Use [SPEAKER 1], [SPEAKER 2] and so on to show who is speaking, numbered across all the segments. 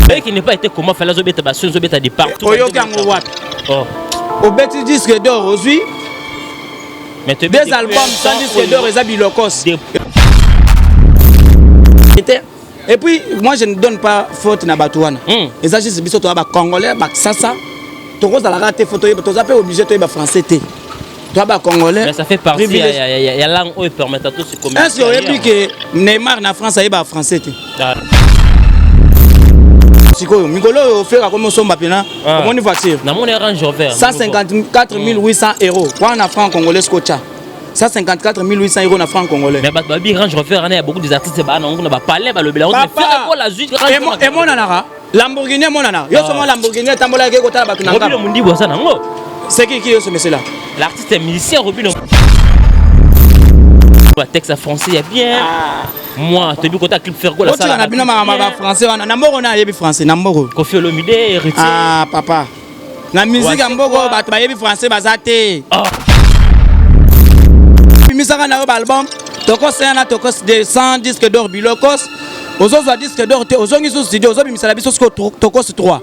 [SPEAKER 1] Qui n'est pas été comment faire azobeta baso azobeta de partout.
[SPEAKER 2] Oyoki yango wapi?
[SPEAKER 1] Oh.
[SPEAKER 2] Obeti disque d'or ozwi
[SPEAKER 1] Mais te
[SPEAKER 2] deux albums sans disque d'or, eza bilokos te. Et puis moi, je ne donne pas faute na bato wana. Eza juste biso toza bacongolais, bakisasa, tokozalaka te, faut toyeba, toza mpe obligé toyeba français te, toza bacongolais.
[SPEAKER 1] Mais ça fait partie ya langue oyo permettre to se communiquer.
[SPEAKER 2] Est ce que oyebi ke Neymar na France ayeba français te?
[SPEAKER 1] Ah.
[SPEAKER 2] Sikoyo mikolo oyo Ferre akomi osomba mpena.
[SPEAKER 1] Ah.
[SPEAKER 2] Omoni voiture?
[SPEAKER 1] Namoni Range Rover.
[SPEAKER 2] 154 800 euros wana na franc congolais. Sikotia 154 800 € na franc congolais.
[SPEAKER 1] Mais bato babi Range Rover wana ya beaucoup des artistes baa nango na bapalais, balobela yango.
[SPEAKER 2] Papa!
[SPEAKER 1] Ferre Gola azwi Range Rover.
[SPEAKER 2] Emonanaka Lamborghini, emonanaka yo somo Lamborghini etambolaki ekotala bato na
[SPEAKER 1] Robino
[SPEAKER 2] ngamba.
[SPEAKER 1] Mundibu aza nango.
[SPEAKER 2] C'est qui yo somesela?
[SPEAKER 1] L'artiste musicien Robino, batexte ya français ya bien. Moi toyebi kota clip Ferre Gola.
[SPEAKER 2] Otika na bino makambo ya bafrançais wana. Na mboko na ayebi français na mboko?
[SPEAKER 1] Koffi Olomide, Héritier.
[SPEAKER 2] Ah papa, na musique ya mboko
[SPEAKER 1] Wasekwa.
[SPEAKER 2] bato bayebi français baza te.
[SPEAKER 1] Ah.
[SPEAKER 2] Bimisaka na yo baalbum Tokos 1 na Tokos 2 100 disque d'or, bilokos. Ozozwa disque d'or te, ozongi susu studio, ozobimisala biso siko Tokos 3,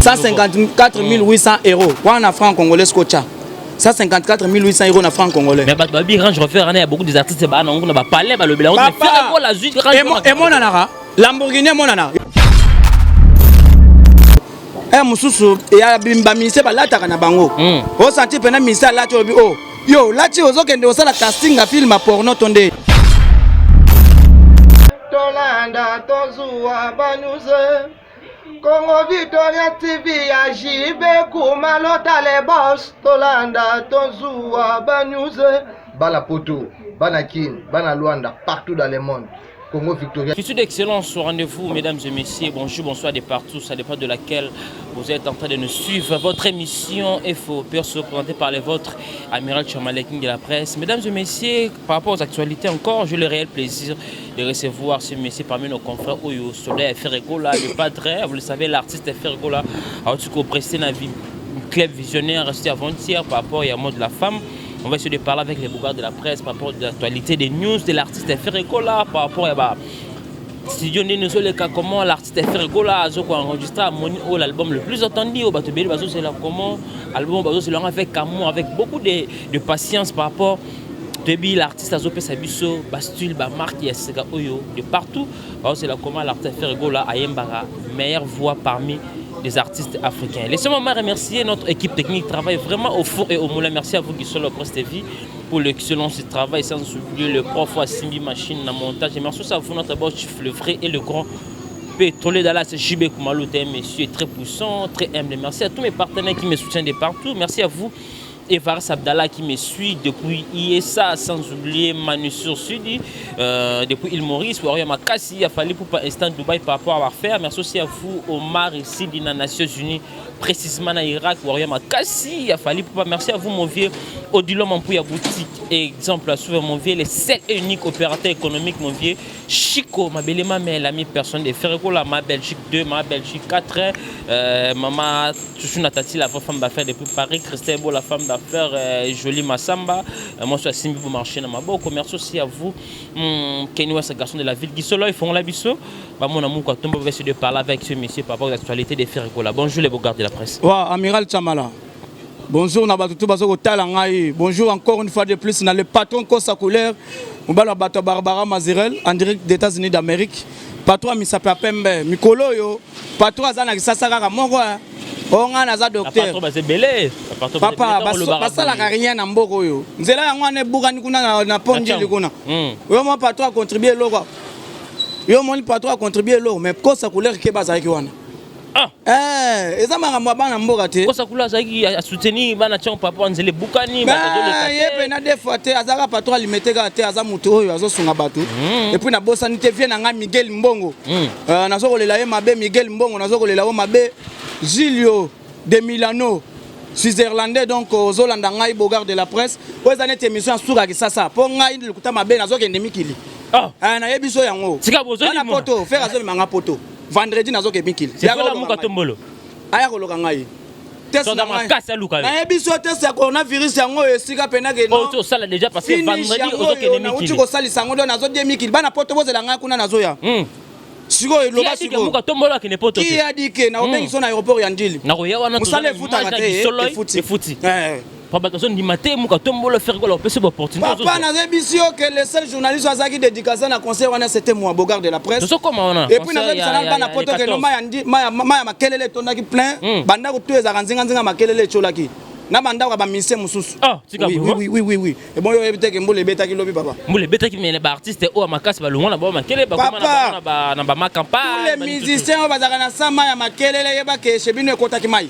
[SPEAKER 2] 154 800 € wana na franc congolais. Sikotia 154 800 € na franc congolais.
[SPEAKER 1] Mais bato babi Range Rover wana ya beaucoup des artistes baa nango na bapalais, balobela yango. Mais
[SPEAKER 2] Papa!
[SPEAKER 1] Ferre Gola azwi Range Rover.
[SPEAKER 2] Emonanaka Lamborghini, emonanaka e mosusu ya baministre balataka na bango. Osanti mpena ministre alati, olobi o yo olati, ozokende kosala casting ya film ya porno to nde.
[SPEAKER 3] Tolanda, tozuwa banews, Congo Victoria TV ya JB Kumalota le boss. Tolanda, tozuwa banews, bana Poto, bana Kin, bana Luanda, partout dans le monde, Congo Victoria.
[SPEAKER 1] Je suis d'excellence au rendez-vous, mesdames et messieurs. Bonjour, bonsoir de partout. Ça dépend de laquelle vous êtes en train de nous suivre. Votre émission Info Perso, présentée par les vôtres, Amiral Chamaleking de la presse. Mesdames et messieurs, par rapport aux actualités encore, j'ai le réel plaisir de recevoir ce monsieur parmi nos confrères, Oyo Soleil Ferre Gola, le padre. Vous le savez, l'artiste Ferre Gola a aussi pressé la vie club visionnaire resté avant-hier par rapport à mot de la femme. On va essayer de parler avec les bogards de la presse par rapport à l'actualité des news de l'artiste Ferre Gola, par rapport à bah, studio ndenge ezoleka, comment l'artiste Ferre Gola azoko enregistré amoni oyo l'album le plus attendu oyo bato ebele bazozela, comment album bazozela yango avec amour, avec beaucoup de patience par rapport toyebi l'artiste azopesa biso bastyle, bamarque ya sika oyo de partout bazozela, comment l'artiste Ferre Gola ayembaka meilleure voix parmi des artistes africains. Laissez-moi remercier notre équipe technique qui travaille vraiment au four et au moulin. Merci à vous qui sont le Presse TV pour l'excellence du travail, sans oublier le prof Simbi Machine na montage. Et merci à vous, notre boss, le vrai et le grand pétrolier Dallas, JB Koumalou, un monsieur très puissant, très humble. Merci à tous mes partenaires qui me soutiennent de partout. Merci à vous, Evaris Abdallah qui me suit depuis ISA, sans oublier Manu sur Sudi, depuis île Maurice, Warrior Makassi, a fallu pour instant Dubaï par rapport à faire. Merci aussi à vous, Omar ici des Nations Unies, précisément en Irak, Warrior Makassi, a fallu pour merci à vous, mon vieux Odilon Mampouya Boutique, exemple à suivre, mon vieux, le seul et unique opérateur économique, mon vieux Chico, ma belle ma mère, l'ami personne de Ferre Gola, ma Belgique 2, ma Belgique 4, maman Chouchou Natati, la vraie femme d'affaires depuis Paris, Christelle Bo, la femme d'affaires, Jolie Massamba, moi je suis Simbi pour marcher dans ma boko. Merci aussi à vous, Kenny West, garçon de la ville, Guissolo, ils font la biso. Bah, mon amour, quand on va essayer de parler avec ce monsieur par rapport aux actualités des Ferre Gola. Bonjour les beaux gardes de la presse.
[SPEAKER 2] Wa Amiral Chamala. Bonjour na bato tout bazo kotala ngai. Bonjour encore une fois de plus na le patron Kosa Couleur. Mobala bato Barbara Mazirel en direct des États-Unis d'Amérique. Patron misape ya pembe. Mikolo oyo patron aza na kisasa kaka moko hein. O nga naza docteur.
[SPEAKER 1] Patron baza ebele.
[SPEAKER 2] Papa, basalaka rien na mboka oyo. Nzela yango wana ebukani kuna na pont Ndjili kuna. Yo mo patron acontribue eloko. Yo moni patron acontribue eloko, mais Kosa Couleur ke bazalaki wana.
[SPEAKER 1] Ah.
[SPEAKER 2] Eh, eza makambo ya bana mboka te.
[SPEAKER 1] Kosa Couleur azalaki asoutenir bana tiango papa nzela ebukani.
[SPEAKER 2] Ye mpena des fois te, azalaka patron alimete kaka te, aza motu oyo azosunga bato. Et puis nabosani te vie na ngai Miguel Mbongo. Nazo kolela ye mabe. Miguel Mbongo, nazo kolela yo mabe. Gilio de Milano, switzerlandais. Donc ozolanda ngai bogard de la presse, oyo eza neti émission ya suka Kisasa mpo ngai lokuta mabe, nazokende mikili.
[SPEAKER 1] Ah.
[SPEAKER 2] Nayebi so yango.
[SPEAKER 1] Sika bozoli
[SPEAKER 2] na poto, Ferre azomemanga poto vendredi, nazoke mikili.
[SPEAKER 1] Muka tombolo.
[SPEAKER 2] Aya koloka ngai.
[SPEAKER 1] Makasi aluka.
[SPEAKER 2] Nayebi so test ya coronavirus yango oyo esika pena ke
[SPEAKER 1] osala déjà, parce que vendredi ozokende
[SPEAKER 2] nauti
[SPEAKER 1] mikili.
[SPEAKER 2] Kosalisa yango, donc nazodie mikili. Bana poto, bozela ngai kuna, nazoya. Sikoyo eloba
[SPEAKER 1] sikoyo muka tombolo akende poto
[SPEAKER 2] te. Qui a dit que na obengi so na aéroport ya Ndjili?
[SPEAKER 1] Nakoya wana
[SPEAKER 2] mosala efutaka te,
[SPEAKER 1] efuti. Efuti. Pa bato bazondima te, muka tombolo, Ferre Gola opesi ba opportunité.
[SPEAKER 2] Papa, nayebisi yo que le seul journaliste azalaki dédicacé na concert wana, c'était moi, Bogard de la presse.
[SPEAKER 1] Tozokoma wana.
[SPEAKER 2] Et puis nazobisa na bana poto ke no mai ya makelele etondaki plein. Bandako tu ezalaka nzinganzinga, makelele etiolaki na bandako ya bamusicien mosusu.
[SPEAKER 1] Ah, tika.
[SPEAKER 2] Oui, oui, oui, oui, oui. Ebon yo oyebi te ke mbula ebetaki lobi, papa.
[SPEAKER 1] Mbula ebetaki, mais baartiste oyo ya makasi balongwa na bango makele, bakoma na bamacampagne.
[SPEAKER 2] Tous les musiciens oyo bazalaka na sa mai ya makelele, yeba ke chez bino ekotaki mai,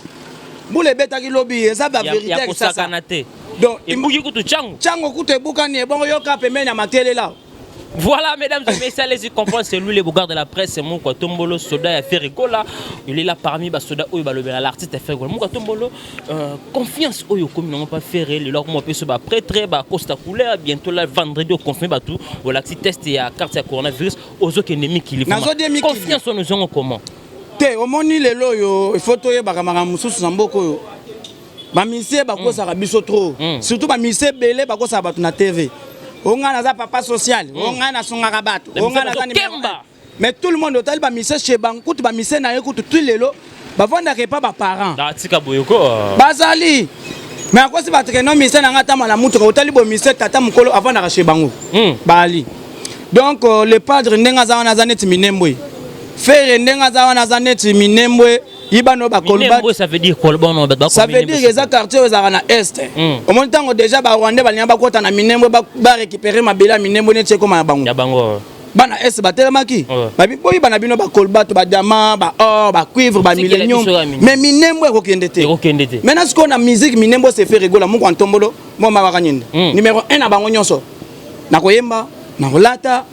[SPEAKER 2] mbula ebetaki lobi. Eza bavérité
[SPEAKER 1] ya kosakana te.
[SPEAKER 2] Donc
[SPEAKER 1] ebuki kutu ntango.
[SPEAKER 2] Ntango kutu ebukani, ebongo yoka pembeni ya makelele awa.
[SPEAKER 1] Voilà, mesdames et messieurs, allez-y comprendre, c'est lui le Bogard de la presse, c'est Mouka Tombolo, soda ya Ferre Gola. Il est là parmi les soda oyo balobela l'artiste Ferre Gola. Mouka Tombolo, confiance oyo comme non pas Ferre, le lors moi peut se prêtre, ba Costa couleur, bientôt là vendredi au confirmé batou, voilà si test ya carte ya coronavirus, ozokende mikili. Confiance on nous avons comment?
[SPEAKER 2] Te, omoni lelo oyo, il faut toyebaka makambo mosusu na mboka oyo. Bamusicien bakosaka biso trop, surtout bamusicien ebele bakosaka bato na TV: o ngai naza papa social, o ngai nasungaka bato, o ngai naza. Mais tout le monde otali bamusicien chez bango kutu, bamusicien na ye kutu ti lelo bavandaka epa baparent.
[SPEAKER 1] Tika boye ko.
[SPEAKER 2] Bazali, mais akosi bato ke no musicien na ngai atambala na mutuka. Otali boye, musicien tata mokolo avandaka chez bango. Bali donc le padre ndenge aza wana, aza neti Minembwe. Ferre ndenge aza wana, aza neti Minembwe. Yibano
[SPEAKER 1] bakoloba. Ça veut dire quoi? Bon,
[SPEAKER 2] ça veut dire eza quartier oyo ezalaka na est. Omoni ntango déjà barwandais balinga bakota na Minembwe, barécupérer mabele ya Minembwe neti ekóma ya bango.
[SPEAKER 1] Ya bango.
[SPEAKER 2] Bana est batelemaki, boyiba na bino bakolba to badiamant, baor, bacuivre, bamillénium, mais Minembwe ekokende te.
[SPEAKER 1] Ekokende te.
[SPEAKER 2] Maintenant sikoyo na musique, Minembwe se Ferre Gola moko antombolo mo mabaka nyinda numéro 1 na bango nyonso, na koyemba, na kolata,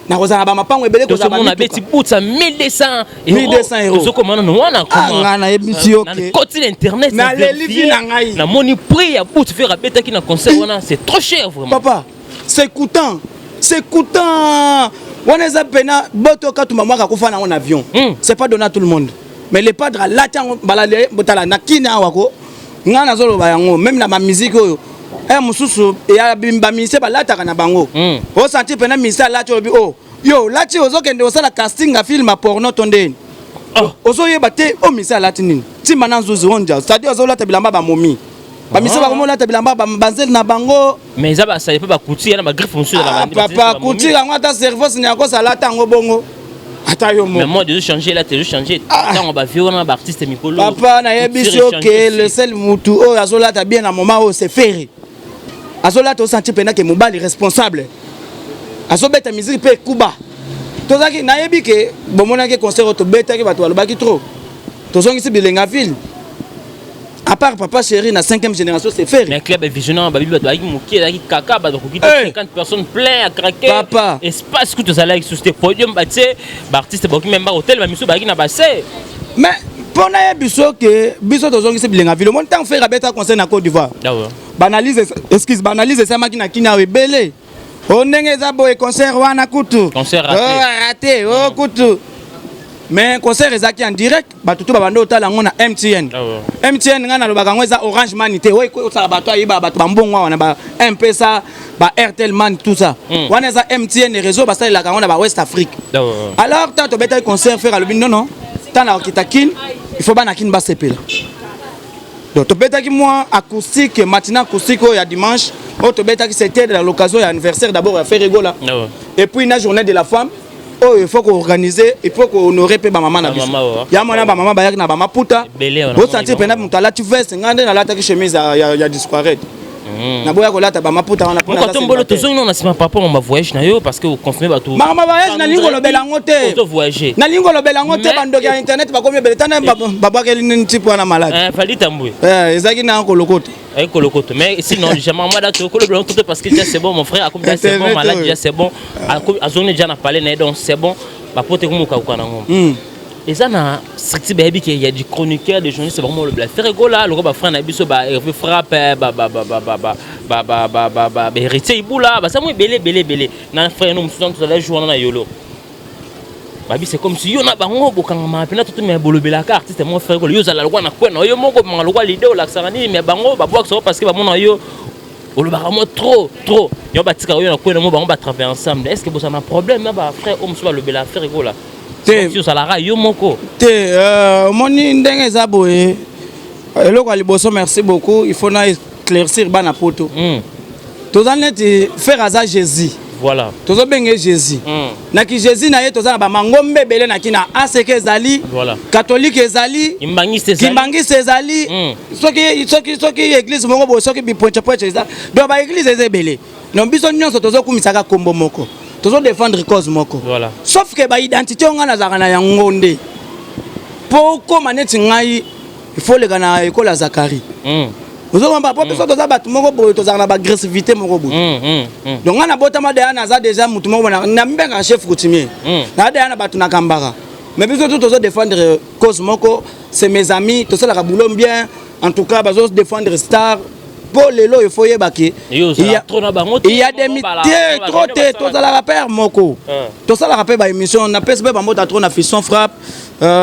[SPEAKER 2] na kozala bamapango ebele.
[SPEAKER 1] Tozomona beti butsa 1200.
[SPEAKER 2] 1200 euros.
[SPEAKER 1] Tozokoma nano wana.
[SPEAKER 2] Nga nayebisi yo ke
[SPEAKER 1] koti na internet.
[SPEAKER 2] Naleli vi na ngai.
[SPEAKER 1] Namoni prix ya boot Ferre abetaki na concert wana, c'est trop cher vraiment.
[SPEAKER 2] Papa, c'est coûtant, c'est coûtant. Wana eza pena boto katumba mwaka akufa nango na avion. C'est pas donné à tout le monde, mais le padre alati yango mbala botala na kini awa ko. Ngai nazoloba yango même na bamusike oyo e mosusu ya bamusicien balataka na bango. Osentir pena musicien alati, olobi: "O yo olati, ozokende kosala casting ya film ya porno to ndeni?" Ozoyeba te o musicien alati nini. Ntimba na nzuzi onja, c'est-à-dire azolata bilamba bamomi, bamusicien bakomi olata bilamba banzele na bango.
[SPEAKER 1] Mais eza basali mpe bacouture na bagriffe mosusu.
[SPEAKER 2] Papa, couture yango ata cerveau sini akosa alata yango bongo, ata yo
[SPEAKER 1] moko. Mais moi déjà changé là, déjà changé ntango bavie wana, baartiste mikolo.
[SPEAKER 2] Papa, nayebi so ke le seul mutu oyo azolata bien na moment oyo, c'est Ferre. Azolata, osentir mpena ke mobali responsable azobeta musique mpe ekuba. Tozalaki, nayebi ke bomonaki concert oyo tobetaki, bato balobaki trop. Tozongisi bilenga ville, à part papa chéri na 5e génération, c'est Ferre.
[SPEAKER 1] Mais club visionnaire babi, bato bazalaki moke, ezalaki kaka bato bakoki te. 50 personnes, plein à craquer.
[SPEAKER 2] Papa.
[SPEAKER 1] Espace kutu ezalaki susu te. Podium batie, baartiste bakoki même bakotelema, miso bazalaki na base.
[SPEAKER 2] Mais mpo nayebi so ke biso tozongisi bilenga ville, omoni ntango Ferre abeta concert na Côte d'Ivoire, baanalyse, excuse, baanalyse esalamaki na kini awa ebele: o ndenge eza boye, concert wana kutu
[SPEAKER 1] Concert raté.
[SPEAKER 2] Oh, raté o kutu. Mais concert ezalaki en direct, bato to babanda otala yango na MTN. MTN, ngai nalobaka yango eza Orange Money te oyo osala bato ayeba bato bambongo awa na ba Mpesa, ba Airtel Money, tout ça. Wana eza MTN, réseau basalelaka yango na ba West Afrique. Alors tant tobetaki concert, Ferre alobi: "Non, non, ntango nakokita Kine, il faut bana Kine basepela." Donc tobetaki mwa acoustique, matinée acoustique oyo ya dimanche oyo tobetaki, c'était de l'occasion ya anniversaire d'abord ya Ferre Gola et puis na journée de la femme oyo il faut koorganiser, il faut kohonorer mpe bamama na biso. Ya mwana bamama bayaki na bamaputa, osentir mpena moto alati veste. Ngai nde nalataki chemise ya disquaret, naboya kolata bamaputa wana.
[SPEAKER 1] Mpo tombolo tozongi nano na nsima par rapport ma voyage na yo, parce que oconfirme bato.
[SPEAKER 2] Makambo voyage, nalingi kolobela yango te.
[SPEAKER 1] Voyage.
[SPEAKER 2] Nalingi kolobela yango te. Bandoki ya internet bakomi ebele. Tana babwakeli nini type wana malade.
[SPEAKER 1] Fali Tambwe.
[SPEAKER 2] Ezalaki na kolokoto.
[SPEAKER 1] Avec kolokoto. Mais sinon jamais moi dato kolobela yango te, parce que déjà c'est bon, mon frère akomi déjà, c'est bon, malade déjà, c'est bon, azongi déjà na palais na ye, donc c'est bon, bapote komokakoka nango. Eza na structure, bayebi ke ya du chroniqueur, des journalistes vraiment olobela Ferre Gola loko bafrère na biso, ba Hervé Frappe, bahéritier Ibula, baza mo ebele ebele ebele na frère no mosusu tozala jour wana na yolo. Babi c'est comme si yo na bango bokangama mpena toto, me bolobelaka artiste mo Ferre Gola, yo ozala lokwa na kwe na yo moko, bamaka lokwa leader, olakisaka nini, mais bango babwakisaka parce que bamona yo olobaka mo trop trop, yango batikaka yo na kwe na mo, bango batravaille ensemble. Est ce que bozala na problème na bafrère oyo mosusu balobela Ferre Gola?
[SPEAKER 2] Te.
[SPEAKER 1] Si ozalaka yo moko.
[SPEAKER 2] Te, omoni ndenge eza boye. Eloko ya liboso, merci beaucoup, il faut na éclaircir bana Poto. Toza neti Ferre aza Jésus. Tozobenge Jésus. Naki Jésus na ye, toza na bamangombe ebele naki na ACK ezali, catholique ezali,
[SPEAKER 1] Kimbangiste ezali.
[SPEAKER 2] Kimbangiste ezali, soki église moko boye, soki bipointepointe eza. Donc baéglise eza ebele. Donc biso nyonso tozokumisaka kombo moko, tozodéfendre cause moko. Sauf que baidentité oyo ngai nazalaka na yango nde mpo okóma neti ngai, il faut oleka na ekole ya Zakari. Ozokomba mpo biso toza bato moko boye, tozalaka na baagressivité moko boye. Donc ngai nabotama deya, naza déjà motu moko boye, namibengaka chef coutumier. Naza deya na bato nakambaka, mais biso tu tozodéfendre cause moko. C'est mes amis, tosalaka boulot bien. En tout cas, bazodéfendre star mpo lelo oyo faut oyeba ke
[SPEAKER 1] Yo ozala trop na bango te,
[SPEAKER 2] il y a des te trop te, tozalaka père moko. Tosalaka mpe baémission. Napesi mpe bambota trop na Fisson Frappe,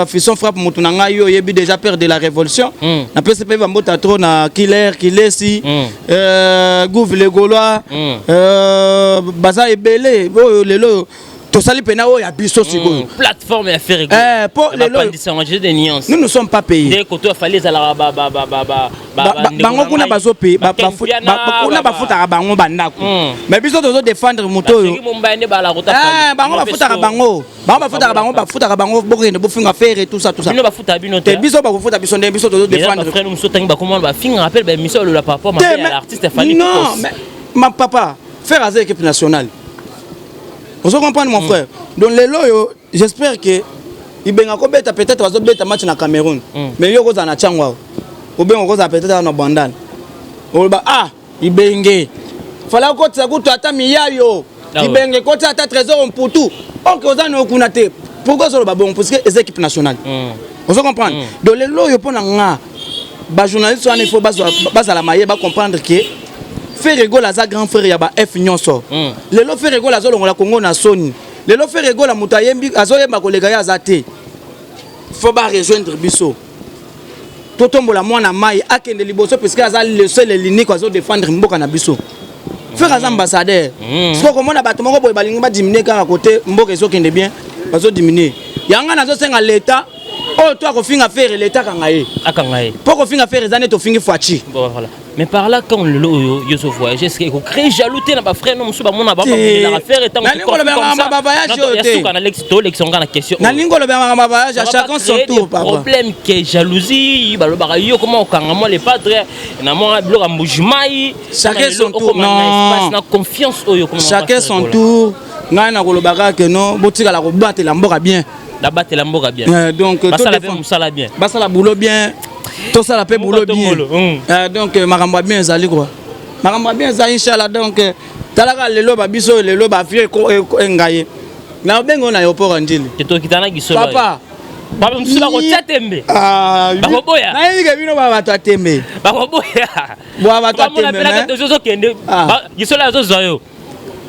[SPEAKER 2] Fisson Frappe, motu na ngai oyo oyebi déjà, père de la révolution. Napesi mpe bambota trop na Killer Kilesi, Gouve le Gaulois. Baza ebele oyo lelo oyo tosali mpena oyo ya biso sikoyo.
[SPEAKER 1] Plateforme ya Ferre.
[SPEAKER 2] Eh, po lelo
[SPEAKER 1] de nuance.
[SPEAKER 2] Nous ne sommes pas payés.
[SPEAKER 1] Nde koto afali ezalaka ba ba ba ba ba
[SPEAKER 2] Bango kuna bazope kuna, bafutaka bango bandako, mais biso tozodéfendre moto oyo. Eh, bango bafutaka bango, bango bafutaka bango, bafutaka bango, bokende bofinga Ferre, tout ça, tout ça.
[SPEAKER 1] Bino bafuta bino
[SPEAKER 2] te. Biso bakofuta biso nde biso tozodéfendre.
[SPEAKER 1] Frère mosusu otangi, bakoma bafingaka mpe baémission alola par rapport mabe ya l'artiste Fally.
[SPEAKER 2] Non, mais ma papa, Ferre aza équipe nationale, ozo comprendre, mon frère. Donc lelo oyo, j'espère que ibenga kobeta, peut-être bazobeta match na Cameroun, mais yo kozala na ntango awa, obenga kozala peut-être awa na Bandal, oloba: "Ah, Ibenge, fala okotisa kutu ata miyayo." Ibenge kotisa ata Trésor Mputu. Ok, oza na okuna te. Pourquoi ozoloba bongo? Parce que eza équipe nationale, ozo comprendre. Donc lelo oyo, mpo na nga, bajournaliste wana, il faut bazala maye, bacomprendre que Ferre Gola aza grand frère ya ba F nyonso. Lelo Ferre Gola azolongola Kongo na soni. Lelo Ferre Gola, moto ayembi, azoyemba koleka ye aza te. Faut barejoindre biso, totombola mwana mai akende liboso, puisque aza le seul et l'unique azodéfendre mboka na biso. Ferre aza ambassadeur. Soki okomona bato moko boye balingi badiminuer kaka kote mboka ezokende bien, bazodiminue yango. Nazosenga leta oyo to akofinga Ferre, leta akanga ye.
[SPEAKER 1] Akanga ye.
[SPEAKER 2] Mpo kofinga Ferre eza neti ofingi Fatshi.
[SPEAKER 1] Bon, voilà. Mais par là, quand lelo oyo yo zo voyager, est-ce que ko créer jaloux te na ba frère no mosusu bamona ba frère ntango
[SPEAKER 2] Nalingi kolobela makambo ya bavoyage oyo te.
[SPEAKER 1] Suka na lex to lex nga na question.
[SPEAKER 2] Nalingi kolobela makambo ya voyage, à chacun son tour, papa.
[SPEAKER 1] Problème ke jalousie, balobaka yo comment okanga mwa le padre na mwa biloko ya Mbujimai.
[SPEAKER 2] Chacun son tour, non.
[SPEAKER 1] Na confiance oyo.
[SPEAKER 2] Chacun son tour. Ngai nakolobaka ke non, botikala kobatela mboka bien.
[SPEAKER 1] Nabatela mboka bien.
[SPEAKER 2] Donc
[SPEAKER 1] basala mpe mosala bien.
[SPEAKER 2] Basala boulot bien, tosala mpe boulot bien. Donc makambo ya bien ezali quoi, makambo ya bien ezali, inchallah. Donc talaka lelo babiso oyo, lelo bavie engai na obengi oyo na aéroport ya Ndjili.
[SPEAKER 1] Tokitana gisolo.
[SPEAKER 2] Papa.
[SPEAKER 1] Papa mosusu bakotia tembe. Bakoboya.
[SPEAKER 2] Nayebi ke bino ba bato ya tembe.
[SPEAKER 1] Bakoboya.
[SPEAKER 2] Bwa bato ya tembe.
[SPEAKER 1] Tozokende gisolo, azozwa yo.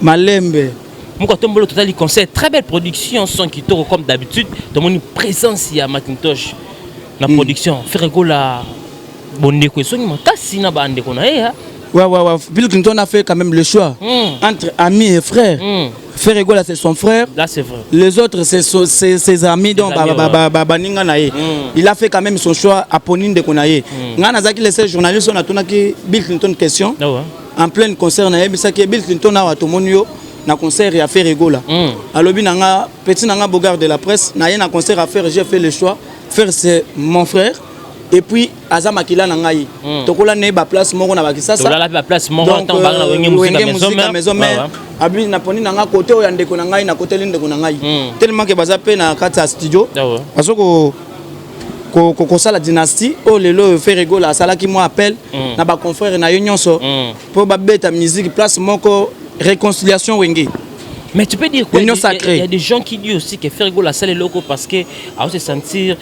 [SPEAKER 2] Malembe.
[SPEAKER 1] Moko tombolo totali concert, très belle production, son kitoko comme d'habitude. Tomoni présence ya Macintosh na production. Ferre Gola, bondeko esongi makasi na bandeko na ye.
[SPEAKER 2] Ouais. Bill Clinton a fait quand même le choix entre amis et frères. Ferre Gola, c'est son frère.
[SPEAKER 1] Là, c'est vrai.
[SPEAKER 2] Les autres, c'est ses amis. Donc,
[SPEAKER 1] amis,
[SPEAKER 2] ba, ba, ba, baninga na ye. Il a fait quand même son choix aponi ndeko na ye. Nga nazaki le seul journaliste, on a tourné Bill Clinton question.
[SPEAKER 1] Ah ouais.
[SPEAKER 2] En plein concert na yebisaki Bill Clinton: awa tomoni yo na concert ya Ferre Gola. Alobi na nga: "Petit na nga Bogard de la presse, na ye na concert à Ferre, j'ai fait le choix. Ferre, c'est mon frère. Et puis aza makila na ngai. Tokola ne ba place moko na bakisasa."
[SPEAKER 1] Tolala mpe baplace moko ntango banga na Wenge Musica
[SPEAKER 2] Maison Mère. Abi naponi na nga kote oyo ya ndeko na ngai, nakoteli ndeko na ngai. Tellement ke baza mpe na kati ya studio, bazo kosala dynastie oyo lelo oyo Ferre Gola asalaki mwa appel na baconfrère na ye nyonso mpo babeta musique place moko, réconciliation Wenge.
[SPEAKER 1] Mais tu peux dire quoi?
[SPEAKER 2] L'union
[SPEAKER 1] Il y a-
[SPEAKER 2] sacrée.
[SPEAKER 1] Il y a des gens qui disent aussi que Ferre Gola asala eloko parce que ao se sentir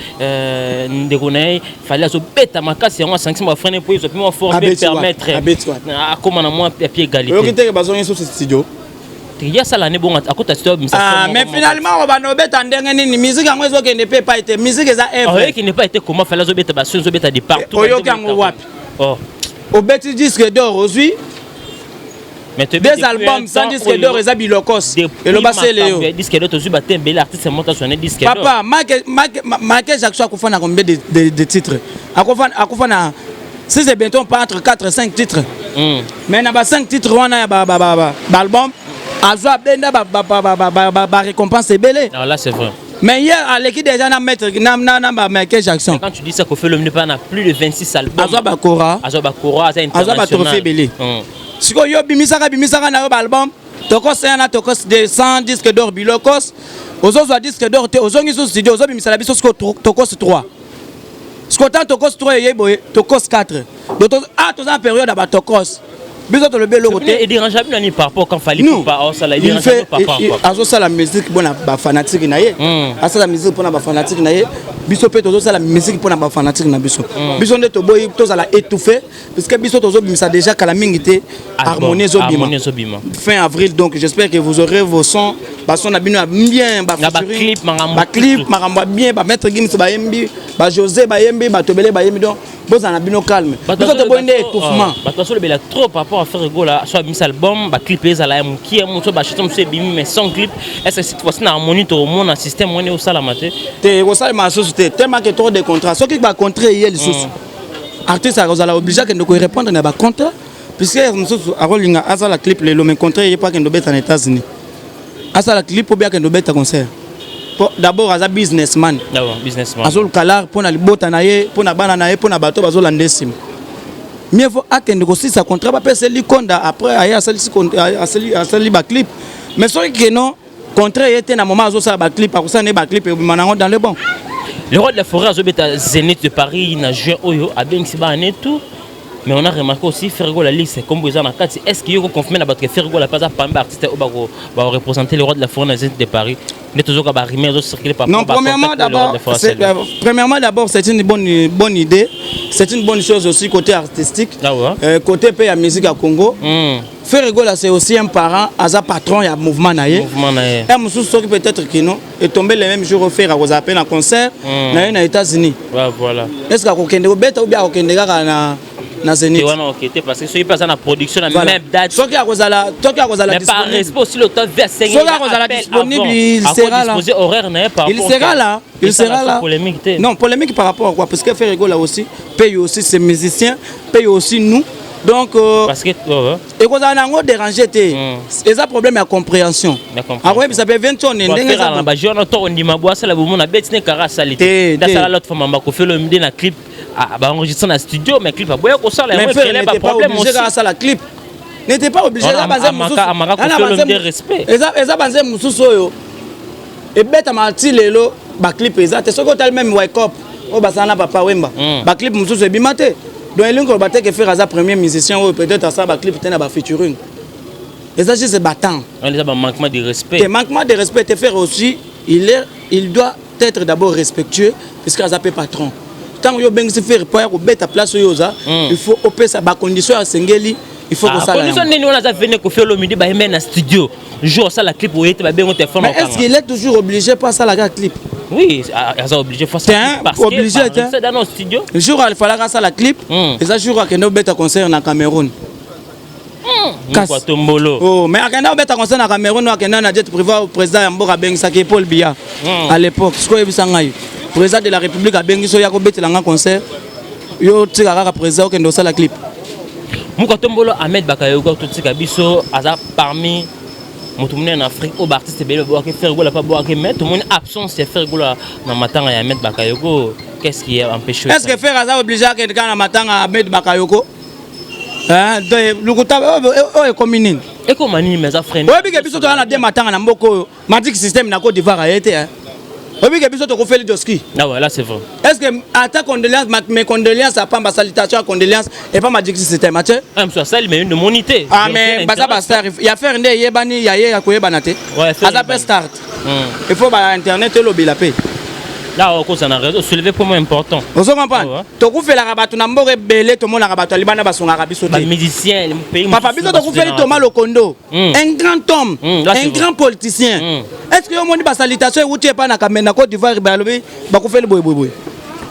[SPEAKER 1] ndeko na ye Fally azobeta makasi, yango asangisi bafrère mpo ezwa mpe mwa fort mpe
[SPEAKER 2] Abeti wapi?
[SPEAKER 1] permettre
[SPEAKER 2] Abeti wapi?
[SPEAKER 1] akóma na mwa ya pied
[SPEAKER 2] Oyoki
[SPEAKER 1] égalité.
[SPEAKER 2] teke bazongi susu studio.
[SPEAKER 1] Ye asala ne bongo, akota studio.
[SPEAKER 2] Ah, mais finalement obanda obeta ndenge nini? Musique yango ezokende mpe epai te, musique eza œuvre.
[SPEAKER 1] Oyoki ne pas été comment Fally azobeta baso, ezobeta de partout.
[SPEAKER 2] Oyoki yango wapi?
[SPEAKER 1] Oh.
[SPEAKER 2] Obeti disque d'or, ozwi Deux albums sans disque d'or eza bilokos. Eloba sele yo.
[SPEAKER 1] Disque d'or tozwi bato ebele, artiste moko azwa disque d'or.
[SPEAKER 2] Papa, Michael Jackson akufa na combien de titres? Akufa na, si c'est bientôt pas, entre 4 et 5 titres. Mais na ba 5 titres wana ya ba album, azwa, abenda ba récompense ebele.
[SPEAKER 1] Ah, là c'est vrai.
[SPEAKER 2] Mais hier aleki déjà na maître na ba Michael Jackson.
[SPEAKER 1] Quand tu dis ça, Koffi Olomide na plus de 26 albums.
[SPEAKER 2] Azwa bakora.
[SPEAKER 1] Azwa bakora, aza
[SPEAKER 2] Azwa
[SPEAKER 1] international.
[SPEAKER 2] Batrophée ebele. Sikoyo yo bimisaka, bimisaka na yo baalbum tokos ya na tokos de 100 disque d'or bilokos, ozozwa disque d'or te, ozongi susu studio, ozobimisala biso sikoyo tokos 3. Sikoyo tant tokos 3 eyei boye, tokos 4, donc toza na période ya batokos, biso tolobi eloko te.
[SPEAKER 1] Edérange bino nani par rapport quand Fally
[SPEAKER 2] Nous,
[SPEAKER 1] Ipupa osala?
[SPEAKER 2] il
[SPEAKER 1] Edérange
[SPEAKER 2] fait
[SPEAKER 1] par rapport à quoi?
[SPEAKER 2] Azosala musique mpona bafanatike na ye. Asala musique mpona bafanatike na ye, biso mpe tozosala musique mpona bafanatike na biso. Biso nde toboyi tozala étouffé, puisque biso tozobimisa déjà kala mingi te harmonie ezobima.
[SPEAKER 1] Harmonie ezobima.
[SPEAKER 2] Fin avril, donc j'espère que vous aurez vos sons, bason na bino ya bien.
[SPEAKER 1] Na baclip, makambo.
[SPEAKER 2] Baclip, makambo ya bien, bamaître Gims bayembi, bajosé bayembi, bato ebele bayembi, donc bozala na bino calme. Biso toboyi nde étouffement.
[SPEAKER 1] Bato bazolobela trop par rapport à Ferre Gola, so abimisa album, baclip ezala ya mokie moto, bachanson mosusu ebimi mais sans clip. Est ce que cette fois-ci na harmonie tokomona système wana eosalama te?
[SPEAKER 2] Te, ekosalema lisusu te, tellement que trop de contrat. Soki bacontrat eye lisusu, artiste akozala obligé akende korépondre na bacontrat, puisque mosusu akolinga asala clip lelo, mais contrat eye po akende obeta na États-Unis, asala clip po be akende obeta concert. Po d'abord aza businessman.
[SPEAKER 1] Ah bon, businessman.
[SPEAKER 2] Azoluka lar mpo na libota na ye, mpo na bana na ye, mpo na bato bazolanda esima. Mieux vaut akende kosilisa contrat, bapesa likonda, après aye asali baclip. Mais soki keno contrat ye te, na moment azosala baclip, akosala nde baclip ebima nango dans le bon.
[SPEAKER 1] Le roi de la forêt azobeta Zénith de Paris na juin oyo, abengisi bana tout, mais on a remarqué aussi Ferre Gola, liste kombo eza na kati. Est ce que yo confirme na bato ke Ferre Gola mpe aza parmi baartiste oyo bakoreprésenter le roi de la forêt na Zénith de Paris, nde tozoka barumeur ezocircule par
[SPEAKER 2] Non,
[SPEAKER 1] rapport
[SPEAKER 2] premièrement,
[SPEAKER 1] bacontact oyo le roi de
[SPEAKER 2] d'abord,
[SPEAKER 1] la forêt
[SPEAKER 2] c'est,
[SPEAKER 1] asali?
[SPEAKER 2] premièrement, d'abord, c'est une bonne idée. C'est une bonne chose aussi côté artistique.
[SPEAKER 1] Ah ouais?
[SPEAKER 2] Côté pays à musique à Congo. Ferre Gola, c'est aussi un parent, aza patron, il y a mouvement na ye.
[SPEAKER 1] Mouvement na ye.
[SPEAKER 2] Un mosusu soki peut-être que non, est tombé le même jour au Ferre akoza pe na concert na ye na États-Unis.
[SPEAKER 1] Ouais, voilà.
[SPEAKER 2] Est-ce qu'akokende kobeta ou bien akokende kaka na Zénith?
[SPEAKER 1] Te wana ok te, parce que soki mpe aza na production na
[SPEAKER 2] Voilà.
[SPEAKER 1] même date.
[SPEAKER 2] Soki akozala
[SPEAKER 1] Mais par
[SPEAKER 2] disponible.
[SPEAKER 1] respect aussi, le temps vers 5
[SPEAKER 2] Soki akozala disponible, il sera là.
[SPEAKER 1] Disposer horaire na ye par
[SPEAKER 2] Il
[SPEAKER 1] rapport
[SPEAKER 2] sera là, il sera là.
[SPEAKER 1] Polémique te.
[SPEAKER 2] Non, polémique par rapport à quoi? Parce que Ferre Gola aussi paye aussi ses musiciens, paye aussi nous. Donc,
[SPEAKER 1] Parce que ouais.
[SPEAKER 2] ekozala nango déranger te. Eza problème ya compréhension.
[SPEAKER 1] Ya compréhension.
[SPEAKER 2] Akoyebisa mpe 20 ndenge eza.
[SPEAKER 1] Na bajour na to ondima bo asala bomo na beti ne kara asali
[SPEAKER 2] Te,
[SPEAKER 1] te.
[SPEAKER 2] te.
[SPEAKER 1] Dasala l'autre fois mamba Koffi Olomide na clip, baenregistre na studio, mais clip aboya kosala
[SPEAKER 2] Mais
[SPEAKER 1] yango.
[SPEAKER 2] Ferre
[SPEAKER 1] Ekele
[SPEAKER 2] n'était pas
[SPEAKER 1] baproblème
[SPEAKER 2] obligé
[SPEAKER 1] aussi.
[SPEAKER 2] kaka asala clip, n'était pas obligé. Eza banzembo mosusu.
[SPEAKER 1] Amaka
[SPEAKER 2] Eza na
[SPEAKER 1] Koffi Olomide
[SPEAKER 2] banzembo-
[SPEAKER 1] respect.
[SPEAKER 2] Eza banzembo mosusu oyo ebetamaka ti lelo, baclip eza te. Soki otali même Wake Up oyo basala na Papa Wemba, baclip mosusu ebima te. Donc elingi koloba te ke Ferre aza premier musicien oyo peut-être asala baclip te na bafeaturing. Eza juste batemps.
[SPEAKER 1] Wana eza bamanquement de respect.
[SPEAKER 2] Te, manquement de respect te. Ferre aussi, il doit être d'abord respectueux, puisque aza mpe patron. Ntango yo obengisi Ferre mpo ya kobeta place oyo oza, il faut opesa bacondition asengeli, il faut kosala
[SPEAKER 1] Condition
[SPEAKER 2] yango.
[SPEAKER 1] nini wana? Aza vene Koffi Olomide, bayembe na studio, jour osala clip oye te, babengo téléphone.
[SPEAKER 2] Mais est-ce qu'il est toujours obligé mpo asalaka clip?
[SPEAKER 1] Oui, aza obligé faut
[SPEAKER 2] T'es un
[SPEAKER 1] parce que
[SPEAKER 2] obligé, t'es.
[SPEAKER 1] c'est dans nos studio.
[SPEAKER 2] Jour alifalaka asala clip, eza jour akende obeta concert na Cameroun.
[SPEAKER 1] Kwa tombolo.
[SPEAKER 2] Oh, mais akenda obeta concert na Cameroun, akenda na jet privé. Président ya mboka abengisaki Paul Biya à l'époque. Sikoyo oyebisa ngai, président de la République abengisi oyo ya kobetela nga concert, yo tika kaka président, okende osala clip?
[SPEAKER 1] Muka Tombolo, Ahmed Bakayoko totika biso, aza parmi moto monene na Afrique oyo baartiste ebele babwaki, Ferre Gola mpe abwaki, mais tomoni absence ya Ferre Gola na matanga ya Ahmed Bakayoko. Qu'est-ce qui a empêché?
[SPEAKER 2] Est ce que Ferre aza obligé akende kaka na matanga ya Ahmed Bakayoko? Hein, donc, lokuta oyo ekomi nini?
[SPEAKER 1] Ekoma nini? Mais aza frein.
[SPEAKER 2] Oyebi ke biso toza na de matanga na mboka oyo, Magic System na Côte d'Ivoire aye te, hein. Oyebi ke biso tokofeli Doski.
[SPEAKER 1] Ah ouais, là c'est vrai.
[SPEAKER 2] Est ce que ata condoléance, mes condoléances apamba, salutation ya condoléance epa Magic System atie?
[SPEAKER 1] Ah, mosu asali, mais nomoni te.
[SPEAKER 2] Ah, mais baza bastar ya Ferre nde eyebani, ya ye ya koyebana te.
[SPEAKER 1] Ouais, Ferre
[SPEAKER 2] Aza mpe
[SPEAKER 1] eyebani.
[SPEAKER 2] start. Il faut ba internet elobela mpe.
[SPEAKER 1] Là okoza na réseau, soulever point important.
[SPEAKER 2] Ozo comprendre?
[SPEAKER 1] Ouais.
[SPEAKER 2] Tokufelaka bato na mboka ebele, tomonaka bato ya libanda basungaka biso te.
[SPEAKER 1] Bamusicien pays.
[SPEAKER 2] Papa, biso tokufeli Thomas Lokondo, un grand homme,
[SPEAKER 1] Là, c'est
[SPEAKER 2] un
[SPEAKER 1] vrai.
[SPEAKER 2] grand politicien. Est ce que yo omoni basalutation euti epa na na Côte d'Ivoire, balobi bakufeli boyeboyeboye?